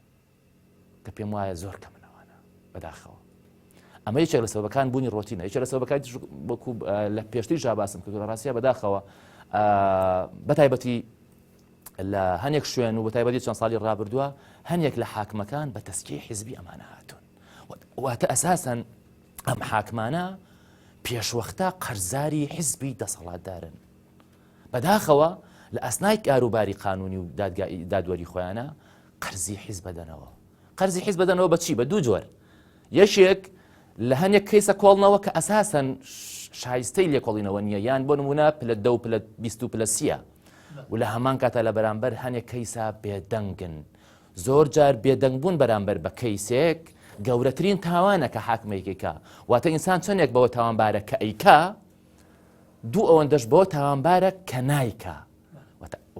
کە پێم وایە زۆر کەمن ئەوانە بەداخەوە ئەمە یەکێک لە سەبەکان بوونی ڕۆتینە یەکێک لە سەبەکانی وەکو لە پێشتری جا باسم کردو لە ڕاستیا بەداخەوە. بە تایبەتی لە هەنێک شوێن و بەتایبەتی چەند ساڵی ڕابردووە هەنێک لە حاکمەکان بە تەسکی حیزبی ئەمانە هاتوون واتە ئەساسەن ئەم حاکمانە پێشوەختە قەرزاری حیزبی دەسەڵاتدارن بەداخەوە لە ئەسنای کاروباری قانونی و دادوەری خۆیانە قەرزی حیزب دەنەوە قەرزی حیزب دەنەوە بە چی بە دوو جۆر یەکێک لە هەنێک کەیسە کۆڵنەوە کە ئەساسەن شایستەی لێکۆڵینەوە نییە یان بۆ نمونە پلە دە و پلە 20 و پلە سیە و لە هەمان کاتا لە بەرامبەر هەنێک کەیسا بێدەنگن زۆر جار بێدەنگ بوون بەرامبەر بە کەیسێک گەورەترین تاوانە کە حاکمێکێکە واتە ئینسان چەندێک بەوە تاوانبارە کە ئەیکا دوو ئەوەندەش بەوە تاوانبارە کە نایکا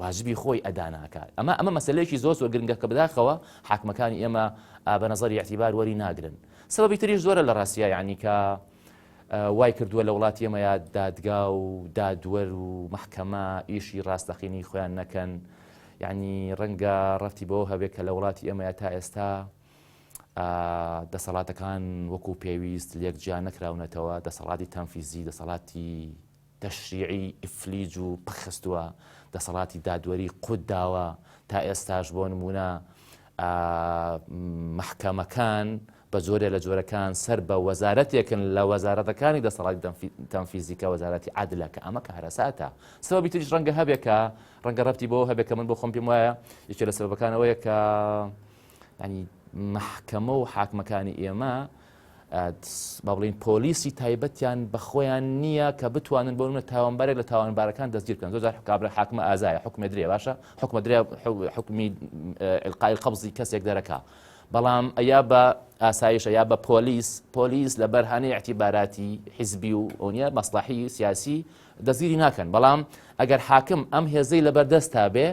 واجبی خۆی ئەدا ناکات ئەمە ئەمە مەسلەیەکی زۆر زۆر گرنگە کە بەداخەوە حاکمەکانی ئێمە بە نظری اعتبار وەری ناگرن سەبەبی تریش زۆرە لە ڕاستیە یعنی کە وای کردووە لە وڵاتی ئێمەیا دادگا و دادوەر و مەحکەمە ئیشی ڕاستەقینەی خۆیان نەکەن یعنی ڕەنگە ڕەفتی بەوە هەبێت کە لە وڵاتی ئێمەیا تا ئێستا دەسەڵاتەکان وەکو پێویست لێک جیا نەکراونەتەوە دەسەڵاتی تەنفیزی دەسەڵاتی تەشریعی ئیفلیج و پخستووە دەسەڵاتی دادوەری قوت داوە تا ئێستاش بۆ نمونە مەحکەمەکان بە جۆرێ لە جۆرەکان سەر بە وەزارەتێکن لە وەزارەتەکانی دەسەڵاتی تەنفیزی کە وەزارەتی عەدلە کە ئەمە کارەساتە. سەبەبی تریش ڕەنگە هەبێ کە ڕەنگە ڕەبتی بەوە هەبێ کە من بۆ خۆم پێم وایە یەکێ لە سەبەبەکان ئەوەیە کە ینی مەحکەمە و حاکمەکانی ئێمە با بڵین پۆلیسی تایبەتیان بە خۆیان نییە کە بتوانن بۆ منە تاوانبارێک لە تاوانبارەکان دەستگیر بکەن زۆر جار کابرا حاکمە ئازایە حکومە درێ باشە حکومە درێ حکومی ئلقای قەبزی کەسێک دەرەکا بەڵام ئەیا بە ئاسایش ئەیا بە پۆلیس، پۆلیس لەبەر هەنێ ئیعتیباراتی حیزبی و ئەونیە مەسڵەحی سیاسی دەستگیری ناکەن، بەڵام ئەگەر حاکم ئەم هێزەی لەبەر دەستا بێ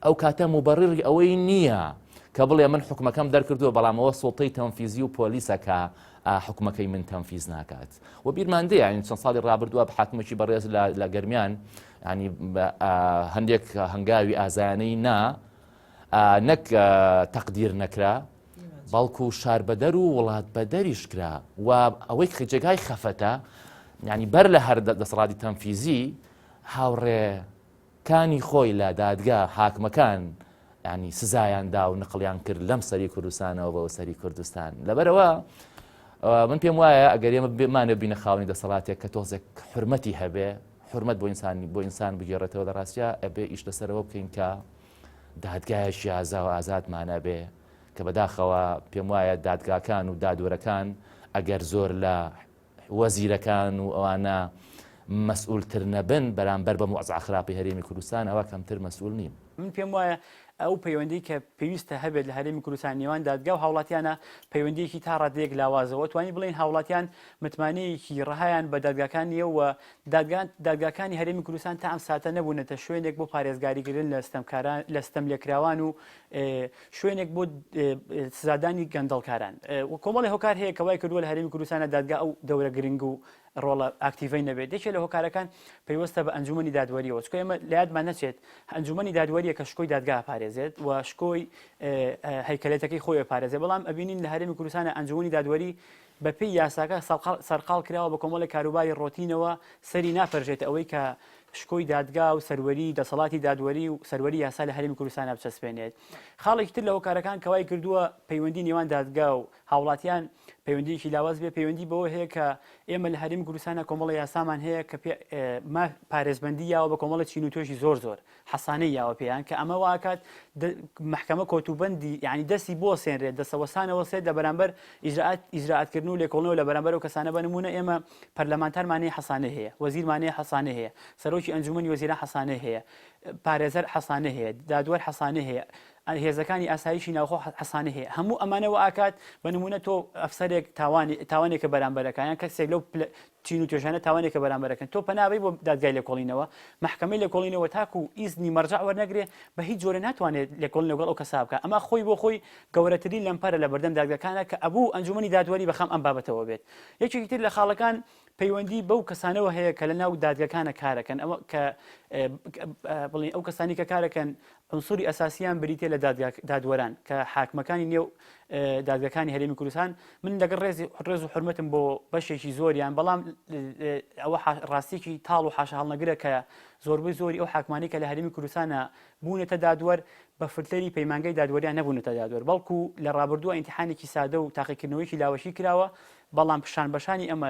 ئەو کاتە موبەڕیڕی ئەوەی نییە کە بڵێ من حوکمەکەم دەرکردووە بەڵام ئەوە سوڵتەی تەنفیزی و پۆلیسە کە حوکمەکەی من تەنفیز ناکات و بیرمان دێ یانی چەند ساڵی ڕابردووە حاکمێکی بەڕێز لە گەرمیان ینی هەندێک هەنگاوی ئازایانەی نا نەک تەقدیر نەکرا، بەڵکو شاربەدەر و وڵاتبەدەریش کرا و ئەوەی کە جێگای خەفەتە، یانی بەر لە هەر دەسەڵاتی تەنفیزی هاوڕێکانی خۆی لە دادگا حاکمەکان ینی سزایان دا و نقڵیان کرد لەم سەری کوردستانەوە بەو سەری کوردستان. لەبەرئەوە من پێم وایە ئەگەر ئێمە بمانەوێت بینە خاوەنی دەسەڵاتێک کە تۆزێک حورمەتی هەبێ، حورمەت بۆ ئینسان بۆ ئینسان بگێڕێتەوە لە ڕاستیا ئەبێ ئیش لەسەرەوە بکەین کە دادگایەکی ئازا و ئازادمان ئەبێ کە بەداخەوە پێم وایە دادگاکان و دادوەرەکان ئەگەر زۆر لە وەزیرەکان و ئەوانە مەسئولتر نەبن بەرامبەر بە وەزعە خراپەی هەرێمی کوردستان ئەوە کەمتر مەسئول نین. من پێم وایە ئەو پەیوەندی کە پێویستە هەبێت لە هەرێمی کوردستان نێوان دادگا و هاوڵاتیانە پەیوەندیەکی تا ڕادەیەک لاوازە و توانی بڵێین هاوڵاتیان متمانەیەکی ڕەهایان بە دادگاکان نییە و دادگاکانی هەرێمی کوردستان تا ئەم ساتە نەبوونەتە شوێنێک بۆ پارێزگاریکردن لە ستەمکاران لە ستەملێکراوان و شوێنێک بۆ سزادانی گەندەڵکاران و کۆمەڵی هۆکار هەیە کە وای کردووە لە هەرێمی کوردستانە دادگا ئەو دەورە گرنگ و ڕۆڵە ئاکتیڤەی نەبێت یەکێ لە هۆکارەکان پەیوەستە بە ئەنجومەنی دادوەریەوە چونکە ئێمە لە یادمان نەچێت ئەنجومەنی دادوەریە کە شکۆی دادگا پارێزێت و شکۆی هەیکەلێتەکەی خۆی پارێزێ بەڵام ئەبینین لە هەرێمی کوردستانە ئەنجومەنی دادوەری بەپێی یاساکە سەرقاڵ کراوە بە کۆمەڵێک کاروباری ڕۆتینەوە سەری ناپەرژێتە ئەوەی کە شکۆی دادگا و سەروەری دەسەڵاتی دادوەری و سەروەری یاسا لە هەرێمی کوردستانا بچەسپێنێت. خاڵێکی تر لە هۆکارەکان کە وای کردووە پەیوەندی نێوان دادگا و هاوڵاتیان پەیوەندییەکی لاواز بێ پەیوەندی بەوە هەیە کە ئێمە لە هەرێمی کوردستانا کۆمەڵە یاسامان هەیە کە پێ پارێزبەندی یاوە بە کۆمەڵە چین و توێژی زۆر زۆر حەسانەی یاوە پێیان کە ئەمە واکات مەحکەمە کۆتوبەندی یعنی دەستی بۆسێنرێت دەسەوەسانەوە سێت لە بەرامبەر ئیجرائات ئیجرائاتکردن و لێکۆڵنەوە لە بەرامبەر ئەو کەسانە بە نمونە ئێمە پەرلەمانتارمانەی حەسانەی هەیە وەزیرمانەیە حەسانەی هەیە سەرۆکی ئەنجومەنی وەزیران حەسانەی هەیە پارێزەر حەسانەی هەیە دادوەر حەسانەی هەیە هێزەکانی ئاسایشی ناوخۆ حەسانەی هەیە هەموو ئەمانە وئاکات بە نمونە تۆ ئەفسەرێک تاوانی تاوانێکە بەرامبەرەکە یان کەسێک لەو چین و توێژانە تاوانێکە بەرامبەرەکەن تۆ پەنا بەی بۆ دادگای لێکۆڵینەوە مەحکەمەی لێکۆڵینەوە تاکو ئیزنی مەرجەع وەرنەگرێ بە هیچ جۆرە ناتوانێت لێکۆڵینەوە لەگەڵ ئەو کەسە بکات ئەمە خۆی بۆ خۆی گەورەترین لەمپەرە لە بەردەم دادگاکانە کە ئەبوو ئەنجومەنی دادوەری بەخەم ئەم بابەتەوە بێت یەکێکی تر لە خاڵەکان پەیوەندی بەو کەسانەوە هەیە کە لە ناو دادگەکانە کارەکەن ئەوە کە بڵێن ئەو کەسانی کە کارەکەن عنسوری ئەساسیان بریتیە لە دادگا دادوەران کە حاکمەکانی نێو دادگاکانی هەرێمی کوردستان من لەگەڵ ڕێزی ڕێز و حرمەتم بۆ بەشێکی زۆریان بەڵام ئەوە ڕاستیکی تاڵ و حاشا هەڵنەگرە کە زۆربەی زۆری ئەو حاکمانی کە لە هەرێمی کوردستانە بوونەتە دادوەر بە فلتەری پەیمانگەی دادوەریان نەبوونەتە دادوەر بەڵکو لە ڕابردووە ئیمتیحانێکی سادە و تاقیکردنەوەیەکی لاوەکی کراوە بەڵام شانبەشانی ئەمە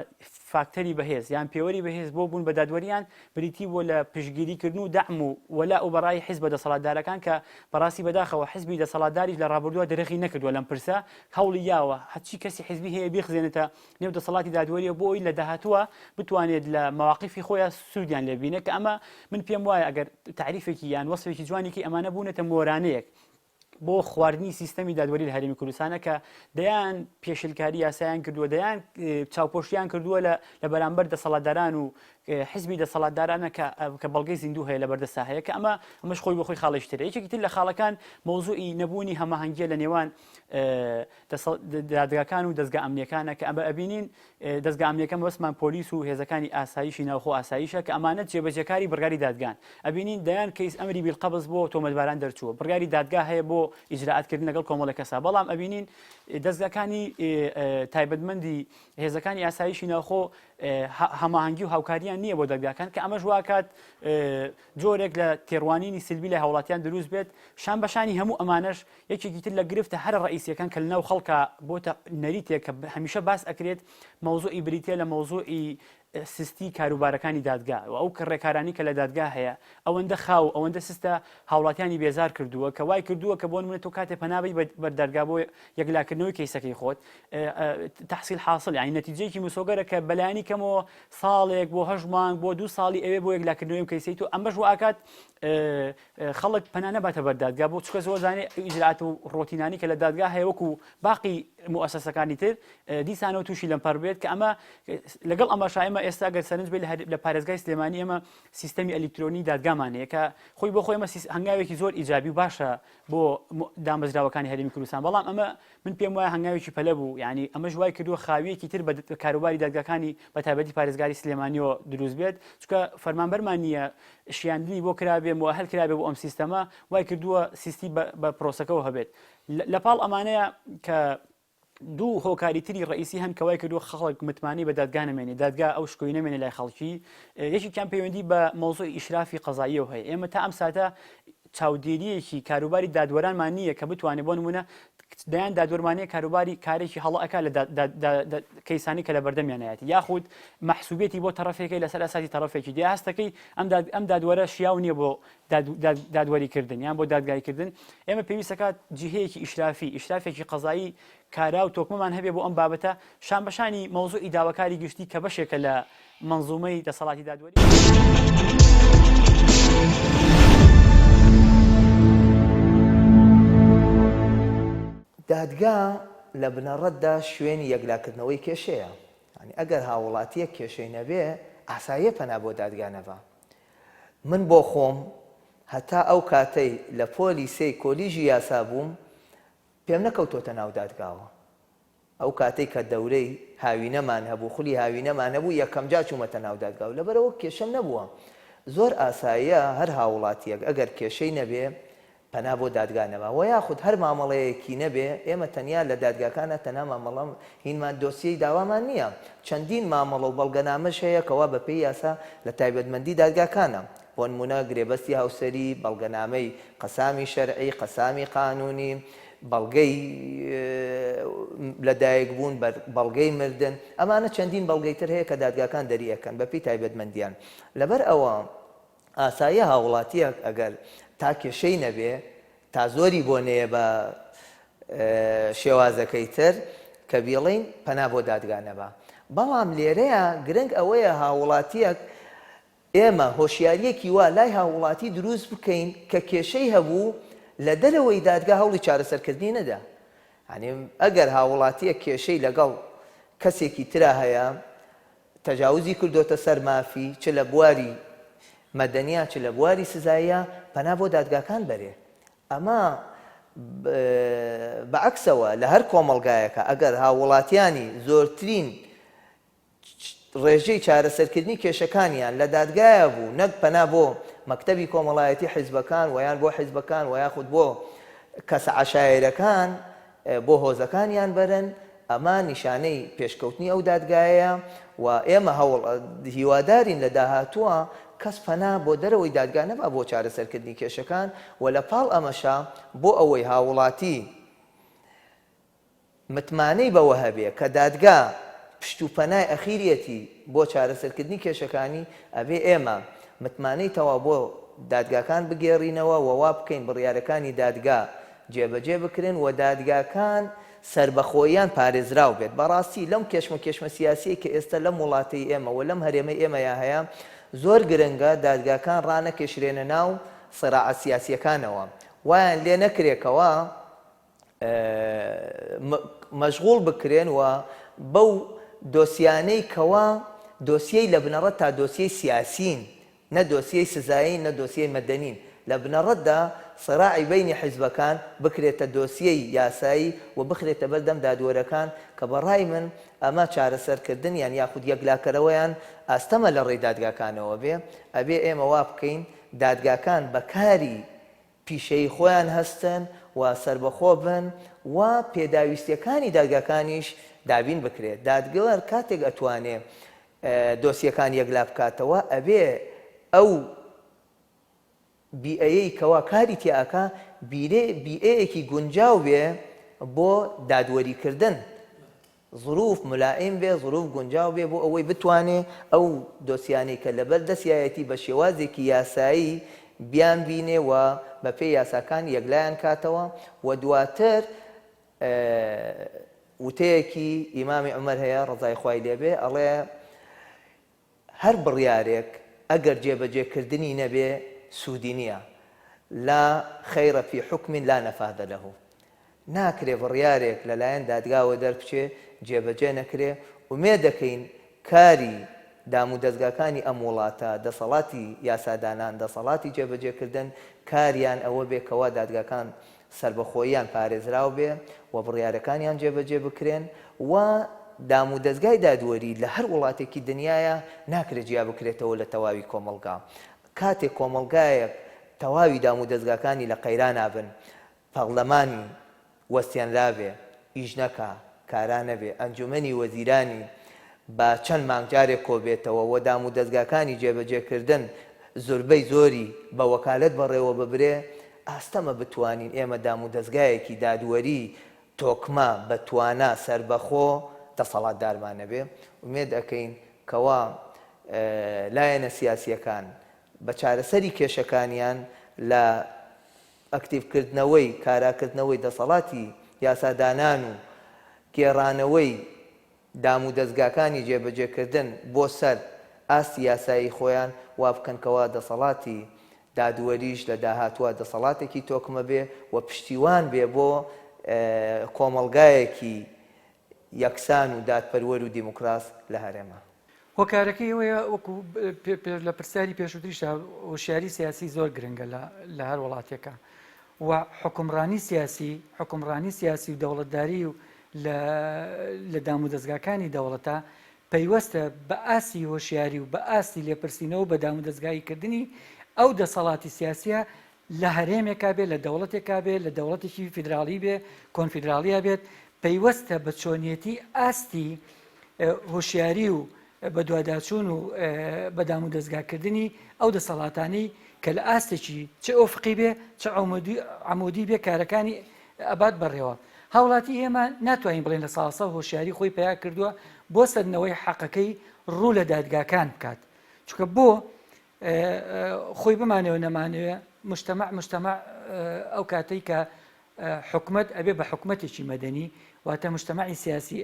فاکتەری بەهێز یان پێوەری بەهێز بۆ بوون بە دادوەریان بریتی بووە لە پشتگیریکردن و دەعم و وەلاء و بەڕای حیزبە دەسەڵاتدارەکان کە بەڕاستی بەداخەوە حیزبی دەسەڵاتداریش لە ڕابردووە درێغی نەکردووە لەم پرسە هەوڵی یاوە هەرچی کەسی حیزبی هەیە بیخزێنێتە نێو دەسەڵاتی دادوەریەوە بۆ ئەوی لە داهاتووە بتوانێت لە مەواقیفی خۆیان سوودیان لێ بینێت کە ئەمە من پێم وایە ئەگەر تاریفێکی یان وەسفێکی جوانێکی ئەمانە بوونەتە مۆرانەیەک بۆ خواردنی سیستەمی دادوەری لە هەرێمی کوردستانە کە دەیان پێشلکاری یاسایان کردووە دەیان چاوپۆشیان کردووە لە لە بەرامبەر دەسەڵاتداران و حزبی دەسەڵاتدارانە کە کە بەڵگەی زیندوو هەیە لە بەردەستا هەیە کە ئەمە ئەمەش خۆی بۆ خۆی خاڵێکی ترە یەکێکی تر لە خاڵەکان مەوزوعی نەبوونی هەماهەنگیە لە نێوان دادگاکان و دەزگا ئەمنیەکانە کە ئەمە ئەبینین دەزگا ئەمنیەکە مەبەستمان پۆلیس و هێزەکانی ئاسایشی ناوخۆ ئاسایشە کە ئەمانە جێبەجێکاری بڕیاری دادگان ئەبینین دەیان کەیس ئەمری بیلقەبز بۆ تۆمەتباران دەرچووە بڕیاری دادگا هەیە بۆ ئیجرائاتکردن لەگەڵ کۆمەڵێک کەسا بەڵام ئەبینین دەزگاکانی تایبەتمەندی هێزەکانی ئاسایشی ناوخۆ هەماهەنگی و هاوکاریان نییە بۆ دەرگاکان کە ئەمەش واکات جۆرێک لە تێڕوانینی سلبی لە هاوڵاتیان دروست بێت شان بەشانی هەموو ئەمانەش یەکێکی تر لە گرفتە هەرە ڕئیسیەکان کە لەناو خەڵکا بۆتە نەریتێک کە هەمیشە باس ئەکرێت مەوزوعی بریتە لە مەوزوعی سستی کاروبارەکانی دادگا و ئەو کە ڕێکارانی کە لە دادگا هەیە ئەوەندە خاو ئەوەندە سستە هاوڵاتیانی بێزار کردووە کە وای کردووە کە بۆ نمونە تۆ کاتێ پەنابی بەر دادگا بۆ یەکلاکردنەوەی کەیسەکەی خۆت تحصیل حاصل یعنی نەتیجەیەکی مسۆگەرە کە بەلایەنی کەمەوە ساڵێک بۆ هەشت مانگ بۆ دوو ساڵی ئەوێ بۆ یەکلاکردنەوەی کەیسەی تۆ ئەمەش واکات خەڵک پەنا نەباتە بەر دادگا بۆ چکە زۆر زانێ ئیجرات و ڕۆتینانی کە لە دادگا هەیە وەکو باقی موسسەکانی تر دیسانەوە تووشی لەمپەر بێت کە ئەمە لەگەڵ ئەمەشا ئێمە ئێستا گەر سەرنج بێت لە پارێزگای سلێمانی ئێمە سیستەمی ئەلیکترۆنی دادگامان هەیە کە خۆی بۆ خۆی ئەمە هەنگاوێکی زۆر ئیجابی و باشە بۆ دامەزراوەکانی هەرێمی کوردستان بەڵام ئەمە من پێم وایە هەنگاوێکی پەلە بوو یعنی ئەمەش وای کردووە خاویەکی تر بە کاروباری دادگاکانی بە تایبەتی پارێزگاری سلێمانیەوە دروست بێت چونکە فەرمانبەرمان نییە شیاندنی بۆ کرابێ موئەهل کرابێ بۆ ئەم سیستەمە وای کردووە سیستی بە پرۆسەکەەوە هەبێت لە پاڵ ئەمانەیە کە دوو هۆکاری تری ڕئیسی هەن کە وای کردووە خەڵک متمانەی بە دادگا نەمێنێ دادگا ئەو شکۆی نەمێنێ لای خەڵکی یەکێکیان پەیوەندی بە مەوزوعی ئیشرافی قەزاییەوە هەیە ئێمە تا ئەم ساتە چاودێریەکی کاروباری دادوەرانمان نییە کە بتوانێت بۆ نمونە دەیان دادوەرمانەیە کاروباری کارێکی هەڵە ئەکا لە کەیسانی کە لە بەردەمیانایەتی یاخود مەحسوبێتی بۆ تەڕەفێکی لەسەر ئەساسی تەڕەفێکی دی هەستەکەی ئەم دادوەرە شیاو نییە بۆ دادوەری کردن یان بۆ دادگای کردن ئێمە پێویستەکات جیهەیەکی ئیشرافی ئیشرافێکی قەزایی کارا و تۆکمەمان هەبێ بۆ ئەم بابەتە شانبەشانی مەوزوعی داواکاری گشتی کە بەشێکە لە مەنزومەی دەسەڵاتی دادوەری. دادگا لە بنەڕەتدا شوێنی یەکلاکردنەوەی کێشەیە. یانی ئەگەر هاووڵاتییەک کێشەی نەبێ، ئاساییە پەنا بۆ دادگا نەبا. من بۆ خۆم هەتا ئەو کاتەی لە پۆلی سێی کۆلیژی یاسا بووم، پێم نەکەوتۆتە ناو دادگاوە. ئەو کاتەی کە دەورەی هاوینەمان هەبوو، خولی هاوینەمان هەبوو، یەکەمجار چوومەتە ناو دادگا و لەبەرئەوە کێشەم نەبووە. زۆر ئاساییە هەر هاووڵاتییەک ئەگەر کێشەی نەبێ پەنا بۆ دادگا نەبا وە یاخود هەر مامەڵەیەکی نەبێ، ئێمە تەنیا لە دادگاکانا تەنها مامەڵە هینمان دۆسیەی داوامان نییە، چەندین مامەڵە و بەڵگەنامەش هەیە کەوا بەپێی یاسا لە تایبەتمەندی دادگاکانە. بۆنمونە گرێبەستی هاوسەری، بەڵگەنامەی قەسامی شەرعی، قەسامی قانونی، بەڵگەی لەدایکبوون، بەڵگەی مردن، ئەمانە چەندین بەڵگەی تر هەیە کە دادگاکان دەریئەکەن بەپێی تایبەتمەندیان. لەبەر ئەوە ئاساییە هاووڵاتییەک ئەگەر تا کێشەی نەبێ، تا زۆری بۆ نەیە بە شێوازەکەی تر کە بیڵێین پەنا بۆ دادگا نەبا. بەڵام لێرەیا گرنگ ئەوەیە هاووڵاتییەک ئێمە هۆشیارییەکی وا لای هاووڵاتی دروست بکەین کە کێشەی هەبوو لە دەرەوەی دادگا هەوڵی چارەسەرکردنی نەدا. یانی ئەگەر هاووڵاتییەک کێشەی لەگەڵ کەسێکی ترا هەیە، تەجاوزی کردۆتە سەر مافی، چ لە بواری مەدەنییا چ لە بواری سزاییا، پەنا بۆ دادگاکان بەرێ. ئەمە بە عەکسەوە لە هەر کۆمەڵگایەکا ئەگەر هاووڵاتیانی زۆرترین ڕێژەی چارەسەرکردنی کێشەکانیان لە دادگایە بوو نەک پەنا بۆ. مەکتەبی کۆمەڵایەتی حیزبەکان وە یان بۆ حیزبەکان وە یاخود بۆ کەسە عەشایەرەکان بۆ هۆزەکانیان بەرن، ئەمە نیشانەی پێشکەوتنی ئەو دادگایەیە و ئێمە هەوڵ هیوادارین لە داهاتووە کەس پەنا بۆ دەرەوەی دادگا نەبا بۆ چارەسەرکردنی کێشەکان و لە پاڵ ئەمەشا بۆ ئەوەی هاووڵاتی متمانەی بەوە هەبێ کە دادگا پشت و پەنای ئەخیریەتی بۆ چارەسەرکردنی کێشەکانی، ئەبێ ئێمە متمانەی تەواو بۆ دادگاکان بگێڕینەوە و وا بکەین بڕیارەکانی دادگا جێبەجێ بکرێن و دادگاکان سەربەخۆییان پارێزراو بێت. بەڕاستی لەم کێشمەکێشمە سیاسیەی کە ئێستا لەم وڵاتەی ئێمە و لەم هەرێمەی ئێمەیا هەیە زۆر گرنگە دادگاکان ڕانەکێشرێنە ناو سیراعە سیاسیەکانەوە وایان لێ نەکرێ کەوا مەشغوڵ بکرێن و بەو دۆسیانەی کەوا دۆسیەی لە بنەڕەتتا دۆسیەی سیاسین نە دۆسیەی سزایین نە دۆسیەی مەدەنین لە بنەڕەتدا سراعی بەینی حیزبەکان بکرێتە دۆسیەی یاسایی و بخرێتە بەر دەم دادوەرەکان کە بە ڕای من ئەمە چارەسەرکردنیان یاخود یەکلاکەرەوەیان ئاستەمە لە ڕێی دادگاکانەوە بێ ئەبێ ئێمە وا بکەین دادگاکان بە کاری پیشەیی خۆیان هەستن و سەربەخۆ بن و پێداویستیەکانی دادگاکانیش دابین بکرێت. دادگەر کاتێک ئەتوانێ دۆسیەکان یەکلا بکاتەوە ئەبێ ئەو بیئەیەی کەوا کاری تیا ئەکا بیئەیەکی گونجاو بێ بۆ دادوەری کردن. زروف ملائم بێ، زروف گونجاو بێ بۆ ئەوەی بتوانێ ئەو دۆسیانەی کە لەبەر دەستیایەتی بە شێوازێکی یاسایی بیانبینێ و بە پێی یاساکان یەکلایان کاتەوە و دواتر وتەیەکی ئیمامی عومەر هەیە ڕەزای خوای لێ بێ ئەڵێ هەر بڕیارێک ئەگەر جێبەجێ کردنی نەبێ سوودی نییە، لا خیر فی حکم لا نفاذ له، ناکرێ بڕیارێک لەلایەن دادگاوە دەربچێ جێبەجێ نەکرێ، ئومێد دەکەین کاری دامودەزگاکانی ئەم وڵاتە، دەسەڵاتی یاسادانان، دەسەڵاتی جێبەجێکردن کاریان ئەوە بێ کەوا دادگاکان سەربەخۆییان پارێزراو بێ و بڕیارەکانیان جێبەجێ بکرێن و دامودەزگای دادوەری لە هەر وڵاتێکی دنیایا ناکرێ جیا بکرێتەوە لە تەواوی کۆمەڵگا. کاتێک کۆمەڵگایەک تەواوی دامودەزگاکانی لە قەیرانا بن، پەڕلەمانی وەستێنرابێ، ئیش نەکا، کارا نەبێ، ئەنجومەنی وەزیرانی بە چەند مانگ جارێک کۆبێتەوە و دامودەزگاکانی جێبەجێکردن زوربەی زۆری بە وەکالەت بەڕێوەببرێ، ئاستەمە بتوانین ئێمە دامودەزگایەکی دادوەری تۆکمە، بە توانا، سەربەخۆ، دەسەڵاتدارمان نەبێ. ئومێد ئەکەین کەوا لایەنە سیاسییەکان بە چارەسەری کێشەکانیان لە ئەکتیڤکردنەوەی، کاراکردنەوەی دەسەڵاتی یاسادانان و گێڕانەوەی دامودەزگاکانی جێبەجێکردن بۆ سەر ئاستی یاسایی خۆیان وا بکەن کەوا دەسەڵاتی دادوەریش لە داهاتووا دەسەڵاتێکی تۆکمە بێ و پشتیوان بێ بۆ کۆمەڵگایەکی یەکسان و دادپەروەر و دیموکراس لە هەرێما. هۆکارەکەی ئەوەیە وەکو لە پرسیاری پێشووتریشدا هۆشیاری سیاسی زۆر گرنگە لە هەر وڵاتێکە و حکومڕانی سیاسی حکومڕانی سیاسی و دەوڵەتداری و لە دامودەزگاکانی دەوڵەتە پەیوەستە بە ئاستی هۆشیاری و بە ئاستی لێپرسینەوە بە دامودەزگاییکردنی ئەو دەسەڵاتی سیاسیە لە هەرێمێکا بێ لە دەوڵەتێکا بێ لە دەوڵەتێکی فیدراڵی بێ کۆنفیدراڵیا بێت پەیوەستە بە چۆنیەتی ئاستی هۆشیاری و بەدواداچوون و بە دامودەزگاکردنی ئەو دەسەڵاتانەی کە لە ئاستێکی چ ئۆفقی بێ چ عمودی بێ کارەکانی ئەبات بەڕێوە. هاوڵاتی ئێمە ناتوانین بڵێن لە ساسە هۆشیاری خۆی پیا کردووە بۆ سەندنەوەی حەقەکەی ڕوو لە دادگاکان بکات چونکە بۆ خۆی بمانەوە نەمانەوێ مجتمع مجتمع ئەو کاتەی کە حکومت ئەبێ بە حکومەتێکی مەدەنی واتە مجتمعی سیاسی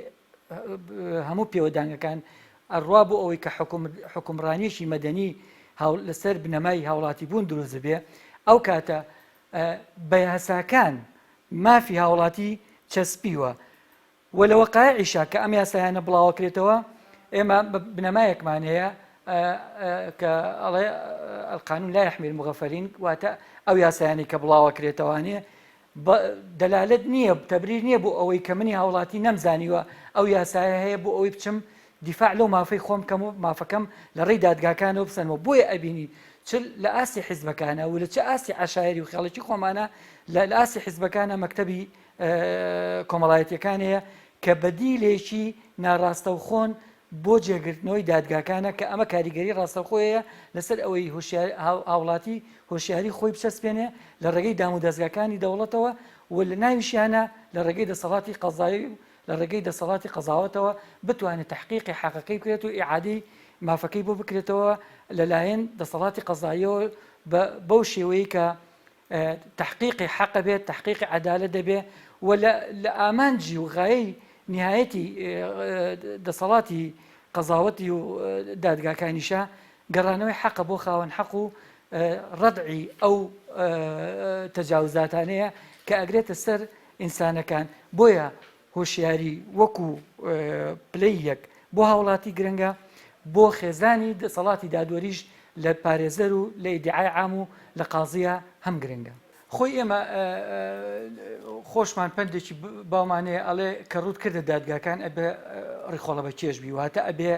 هەموو پێوەدانگەکان ئەڕوا بۆ ئەوەی کە حکومڕانیەکی مەدەنی لەسەر بنەمای هاوڵاتی بوون دروست بێ ئەو کاتە بە یاساکان مافی هاوڵاتی چەسپیوە و لە وەقایعیشا کە ئەم یاسایانە بڵاوەکرێتەوە ئێمە بنەمایەکمان هەیە کە ئەڵێ القانون لا يحمي المغفلين واتە ئەو یاسایانەی کە بڵاوەکرێتەوانێ دەلالەت نییە تەبریر نییە بۆ ئەوەی کە منی هاوڵاتی نەمزانیوە ئەو یاسایە هەیە بۆ ئەوەی بچم دیفاع لەو مافەی خۆم کەم و مافەکەم لە ڕێی دادگاکانەوە بسەنەوە بۆیە ئەبینی. چ لە ئاستی حیزبەکانە و لە چ ئاستی عەشایەری و خێڵەکی خۆمانە لە لە ئاستی حیزبەکانە مەکتەبی کۆمەڵایەتیەکان هەیە کە بەدیلێکی ناڕاستەوخۆن بۆ جێگرتنەوەی دادگاکانە کە ئەمە کاریگەری ڕاستەوخۆی هەیە لەسەر ئەوەی هۆشیار هاوڵاتی هۆشیاری خۆی بچەسپێنێ لە ڕێگەی دامودەزگاکانی دەوڵەتەوە و لە ناویشیانە لە ڕێگەی دەسەڵاتی قەزایی و لە ڕێگەی دەسەڵاتی قەزاوەتەوە بتوانێت تەحقیقی حەقەکەی بکرێت و ئیعادەی مافەکەی بۆ بکرێتەوە لەلایەن دەسەڵاتی قەزاییەوە بەو شێوەیە کە تەحقیقی حەقە بێت تەحقیقی عەدالەت دەبێ و لە ئامانجی و غایەی نهایەتی دەسەڵاتی قەزاوەتی و دادگاکانیشە گەڕانەوەی حەقە بۆ خاوەن حەق و ڕەدعی ئەو تەجاوزاتانەیە کە ئەگرێتە سەر ئینسانەکان بۆیە هۆشیاری وەکو پلەی یەک بۆ هاوڵاتی گرنگە بۆ خێزانی دەسەڵاتی دادوەریش لە پارێزەر و لە ئیدعای عام و لە قازیە هەم گرنگە. خۆی ئێمە خۆشمان پەندێکی باومان هەیە ئەڵێ کە ڕووت کردە دادگاکان ئەبێ ڕیخۆڵە بە کێش بی واتە ئەبێ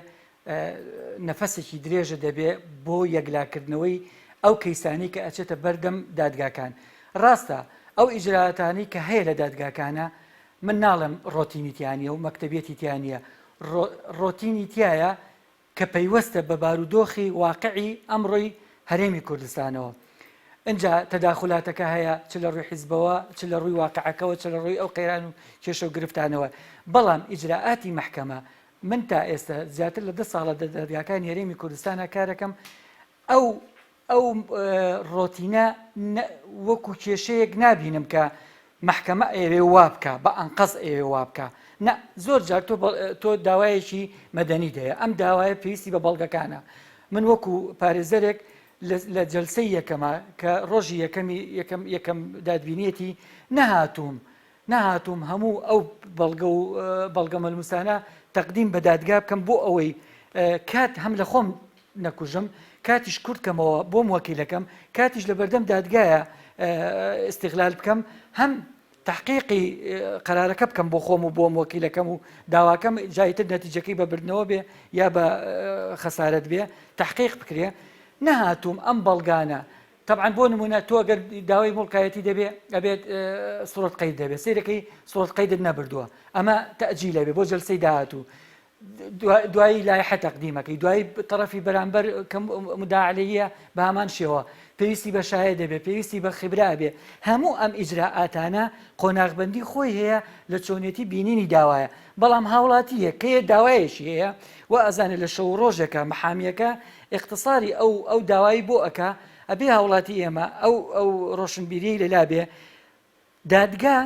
نەفەسێکی درێژە دەبێ بۆ یەکلاکردنەوەی ئەو کەیسانەی کە ئەچێتە بەردەم دادگاکان. ڕاستە ئەو ئیجرائاتانەی کە هەیە لە دادگاکانە من ناڵێم ڕۆتینی تیا نییە و مەکتەبیەتی تیا نییە، ڕۆتینی تیایە کە پەیوەستە بە بارودۆخی واقعی ئەمڕۆی هەرێمی کوردستانەوە. ئینجا تەداخولاتەکە هەیە چ لە ڕووی حیزبەوە چ لە ڕووی واقعەکەوە چ لە ڕووی ئەو قەیران و کێشە و گرفتانەوە. بەڵام ئیجرائاتی مەحکەمە من تا ئێستا زیاتر لە دە ساڵە دە دادگاکانی هەرێمی کوردستانا کارەکەم ئەو ئەو ڕۆتینە وەکو کێشەیەک نابینم کە مەحکەمە ئەیەوێ وا بکە بە ئەنقەز ئەیەوێ وا بکە نە زۆر جار تۆ تۆ داوایەکی مەدەنی دەیە ئەم داوایە پێویستی بە بەڵگەکانە من وەکو پارێزەرێک لە جەلسەی یەکەمە کە ڕۆژی یەکەمی یەکەم یەکەم دادبینیەتی نەهاتووم نەهاتووم هەموو ئەو بەڵگە و بەڵگە مەلموسانە تەقدیم بە دادگا بکەم بۆ ئەوەی کات هەم لە خۆم نەکوژم کاتیش کورت کەمەوە بۆ موەکیلەکەم کاتیش لە بەردەم دادگایە ئیستیغلال بکەم هەم تحقیقی قەرارەکە بکەم بۆ خۆم و بۆ موەکیلەکەم و داواکەم جایتر نەتیجەکەی بە بردنەوە بێ یا بە خەسارەت بێ تحقیق بکرێ نەهاتووم ئەم بەڵگانە تەبعەن بۆ نمونە تۆ گەر داوای موڵکایەتی دەبێ ئەبێت سوڕەت قەید دەبێت سەیرەکەی سوڕەت قەیدت نەبردووە ئەمە تەئجیل ئەبێ بۆ جەلسەی داهاتوو دوایی لایحە تەقدیمەکەی دوایی تەڕەفی بەرامبەر کە مدعا عەلەیە بە هەمان شێوە پێویستی بە شایە دەبێت پێویستی بە خبرە ئەبێ هەموو ئەم ئیجرائاتانە قۆناغبەندی خۆی هەیە لە چۆنیەتی بینینی داوایە بەڵام هاوڵاتییەک کە داوایەکی هەیە و ئەزانێت لە شەو ڕۆژێکە محامیەکە ئیقتساری ئەو ئەو داوای بۆ ئەکا ئەبێ هاوڵاتی ئێمە ئەو ئەو ڕۆشنبیریەی لەلا بێ دادگا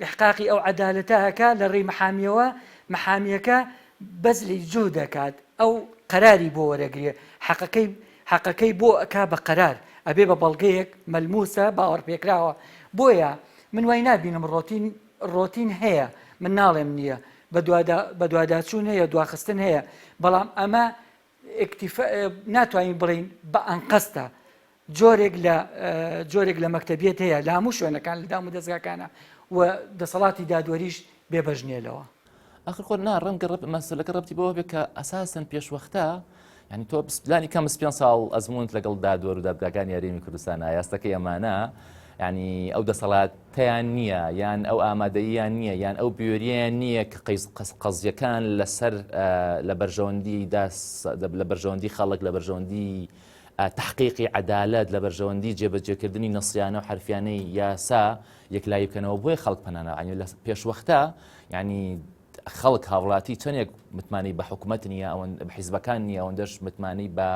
ئیحقاقی ئەو عەدالەتە ئەکا لە ڕێی محامیەوە محامیەکە بەزلی جوهد ئەکات ئەو قەراری بۆ وەرەگرێ حەقەکەی حەقەکەی بۆ ئەکا بە قەرار ئەبێ بە بەڵگەیەک مەلموسە باوەڕپێکراوە بۆیە من وای نابینم ڕۆتین ڕۆتین هەیە من ناڵێم نییە بەدواداچوون هەیە دواخستن هەیە بەڵام ئەمە ئیکتیفا ناتوانین بڵێین بە ئەنقەستە جۆرێک لە جۆرێک لە مەکتەبیەت هەیە لە هەموو شوێنەکان لە دام و دەزگاکانە و دەسەڵاتی دادوەریش بێبەش نییە لەوە. ئاخر خۆ نا ڕەنگە ڕەب مەسەلەکە ڕەبتی بەوە بێت کە ئەساسەن پێشوەختە یعنی تۆ لانی کەم پێ ساڵ ئەزمونت لەگەڵ دادوەر و دادگاکانی هەرێمی کوردستان یاستەکەی ئەمانە یعنی ئەو دەسەڵاتەیان نییە یان ئەو ئامادەییان نییە یان ئەو بوێرییان نییە کە قەیز قەزیەکان لەسەر لە بەرژەوەندی لە بەرژەوەندی خەڵک لە بەرژەوەندی تحقیقی عەدالەت لە بەرژەوەندی جێبەجێکردنی نەسیانە و حرفیانەی یاسا یەکلایی بکەنەوە بۆیە خەڵک پەنانا لە پێشوەختە یعنی خەڵک هاوڵاتی چەندێک متمانەی بە حکومەت نییە ئەوەن بە حیزبەکان نییە ئەوەندەش متمانەی بە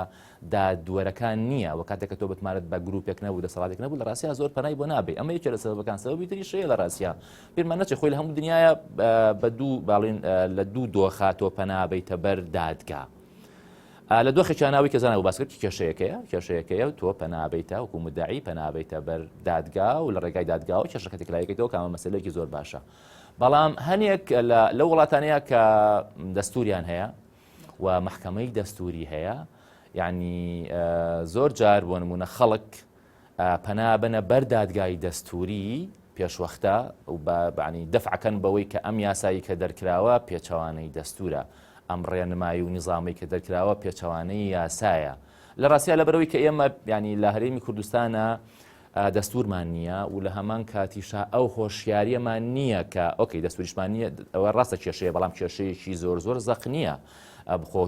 دادوەرەکان نییە و کاتێک کە تۆ متمانەت بە گروپێک نەبوو دەسەڵاتێک نەبوو لە ڕاستیا زۆر پەنای بۆ نابێ ئەمە یەکێ لە سەبەبەکان سەبەبی تریش هەیە لە ڕاستیا بیرمان نەچێ خۆی لە هەموو دنیاە بە دوو باڵین لە دوو دۆخا تۆ پەنا بەیتە بەر دادگا لە دۆخێکیان ئەوەی کە زانا باس کرد کێشەیەکەیە کێشەیەکەیە و تۆ پەنا بەیتە وەکو مدعی پەنا بەیتە بەر دادگا و لە ڕێگای دادگاوە کێشەکە تێکلایەکەیتەوە کامە مەسەلەیەکی زۆر باشە بەڵام هەنێک لەو وڵاتانەیە کە دەستوریان هەیە و مەحکەمەی دەستوری هەیە یعنی زۆر جار بۆ نمونە خەڵک پەنا بنە بەر دادگای دەستوری پێشوەختە و بەعنی دەفعەکەن بەوەی کە ئەم یاسایی کە دەرکراوە پێچەوانەی دەستورە. ئەم ڕێنمایی و نیزامەی کە دەرکراوە پێچەوانەی یاسایە. لە ڕاستیا لەبەرئەوەی کە ئێمە یانی لە هەرێمی کوردستانا دەستورمان نییە و لە هەمان کاتیشا ئەو هۆشیاریەمان نییە کە okay دەستوریشمان نییە ئەوە ڕاستە کێشەیە بەڵام کێشەیەکی زۆر زۆر زەق نییە بخۆ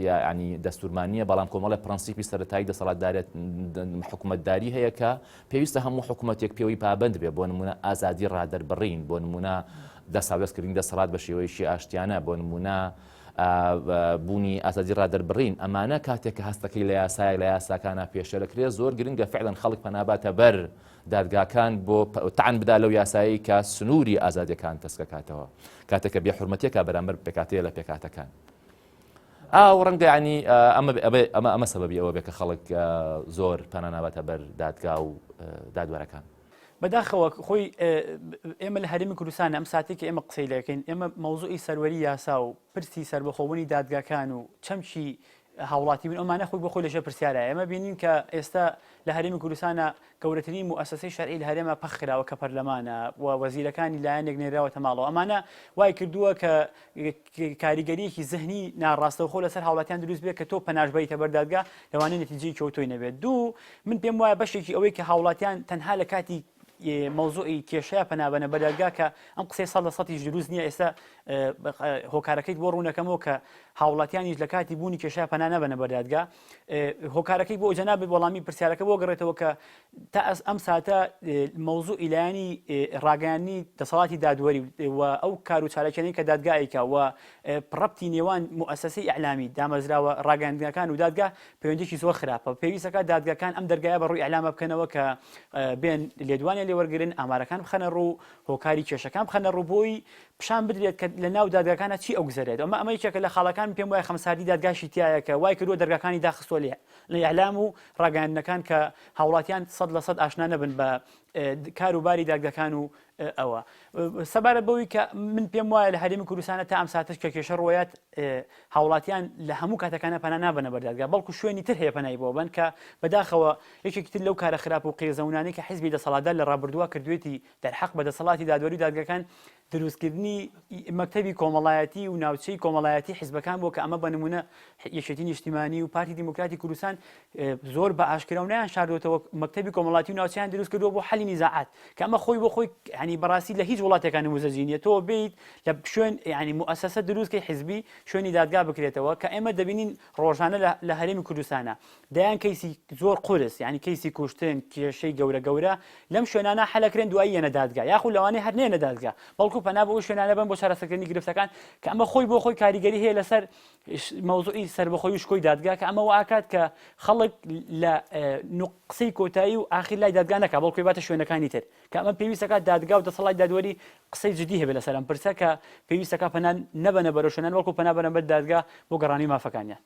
ینی دەستورمان نییە بەڵام کۆمەڵی پرەنسیپی سەرەتایی دەسەڵاتدارێت حکوومەتداری هەیە کە پێویستە هەموو حکوومەتێک پێوەی پابند بێ بۆ نمونە ئازادی ڕادەربڕین بۆ نمونە دەساودەستکردنی دەسەڵات بە شێوەیەکی ئاشتیانە بۆ نمونە بوونی ئازادی ڕادەربڕین، ئەمانە کاتێک کە هەستەکەی لە یاسایەک لە یاساکانا پێشێل ئەکرێ زۆر گرنگە فعلەن خەڵک پەنا باتە بەر دادگاکان بۆ تەعن بدا لەو یاسایەی کە سنووری ئازادیەکان تەسکەکاتەوە کاتێک کە بێحورمەتیەکە بەرامبەر پێکاتەیە لە پێکاتەکان. ئاو ڕەنگە ینی ئەمە ئەمە ئەمە سەبەبی ئەوە بێ کە خەڵک زۆر پەنا ناباتە بەر دادگا و دادوەرەکان. بەداخەوە خۆی ئێمە لە هەرێمی کوردستان ئەم ساتێک کە ئێمە قسەی لەکەین ئێمە مەوزوعی سەروەری یاسا و پرسی سەربەخۆبوونی دادگاکان و چەمکی هاوڵاتی بوون ئەمانە خۆی بۆ خۆی لەژێر پرسیارە ئێمە بینین کە ئێستا لە هەرێمی کوردستانە گەورەترین موئەسەسەی شەرعی لە هەرێمە پەخ خراوە کە پەرلەمانە و وەزیرەکانی لایەنێک نێراوەتە ماڵەوە ئەمانە وای کردووە کە کاریگەریەکی زهنی ناڕاستەوخۆ لەسەر هاوڵاتیان دروست بێت کە تۆ پەناش بەریتە بەر دادگا لەوانەیە نەتیجەیەکی ئەوتۆی نەبێت دوو من پێم وایە بەشێکی ئەوەی کە هاوڵاتیان تەنها لە کاتی مەوزوعی کێشەیە پەنابەنە بەر دادگا کە ئەم قسەی سەد لە سەدیش دروست نییە ئێستا هۆکارەکەیت بۆ ڕوونەکەمەوە کە هاوڵاتیانیش لە کاتی بوونی کێشە پەنا نەبەنە بەر دادگا هۆکارەکەی بۆ جەنابت وەڵامی پرسیارەکە بۆ گەڕێتەوە کە تا ئەس ئەم ساتە مەوزوعی لایەنی ڕاگەیاندنی دەسەڵاتی دادوەری و ئەو کار و چالاکیانەی کە دادگا ئەیکا و ڕەبتی نێوان موئەسەسەی ئیعلامی، دامەزراوە ڕاگەیاندنەکان و دادگا پەیوەندییەکی زۆر خراپە. پێویستەکات دادگاکان ئەم دەرگایە بە ڕووی ئیعلامە بکەنەوە کە بێن لێدوانیان لێ وەرگرن، ئامارەکان بخەنە ڕوو، هۆکاری کێشەکان بخەنە ڕوو بۆی پیشان بدرێت کە لە ناو دادگاکانە چی ئەگوزەرێت. ئەمە ئەمە یەکێکە لە خاڵەکان پێم وایە خەمساردی دادگاشی تیایە کە وای کردووە دەرگاکانی داخستووە لە ئیعلام و ڕاگەیاندنەکان کە هاوڵاتیان 100% ئاشنا نەبن بە کار و باری دادگەکان و ئەوە سەبارەت بەوەی کە من پێم وایە لە هەرێمی کوردستانە تا ئەم ساتەش کە کێشە ڕۆیات هاوڵاتیان لە هەموو کاتەکانە پەنا نابەنە بەر دادگا بەڵکو شوێنی تر هەیە پەنای بۆ بن کە بەداخەوە یەکێکی تر لەو کارە خراپ و قێزەونانەی کە حیزبی دەسەڵاتدار لە ڕابردووە کردوێتی دەرحەق بە دەسەڵاتی دادوەری و دادگاکان دروستکردنی مەکتەبی کۆمەڵایەتی و ناوچەی کۆمەڵایەتی حیزبەکان بووە کە ئەمە بە نمونە یەکێتی نیشتیمانی و پارتی دیموکراتی کوردستان زۆر بە ئاشکرا و نەیان شاردۆتەوە مەکتەبی کۆمەڵاتی و ناوچەیان دروست کردووە بۆ حەلی نیزاعات کە ئەمە خۆی بۆ خۆی ینی بەڕاستی لە هیچ وڵاتێکان نموزەجی نیە تۆ بیت لە شوێن ینی موئەسەسە دروستکەی حیزبی شوێنی دادگا بکرێتەوە کە ئێمە دەبینین ڕۆژانە لە هەرێمی کوردستانە دەیان کەیسی زۆر قورس یانی کەیسی کوشتن کێشەی گەورە گەورە لەم شوێنانە حەلەکرێن دوایی یەنە دادگا یاخود لەوانەیە هەر نەیەنە دادگا بەڵکو پەنا بۆ ئەو شوێنانە بەن بۆ چارەسەرکردنی گرفتەکان کە ئەمە خۆی بۆ خۆی کاریگەری هەیە لەسەر مەوزوعی سەربەخۆی و شکۆی دادگا کە ئەمە واکات کە خەڵک لە قسەی کۆتایی و ئاخیر لای دادگا نەکا بەڵکو باتە شوێنەکانی تر کە ئەمە پێویستەکات دادگا و دەسەڵاتی دادوەری قسەی جدی هەبێت لەسەر ئەم پرسە کە پێویستەکە پەنا نەبەنە بەرەو شوێنان بەڵکو پەنا بەرە بەر دادگا بۆ گەڕانی مافەکانیان.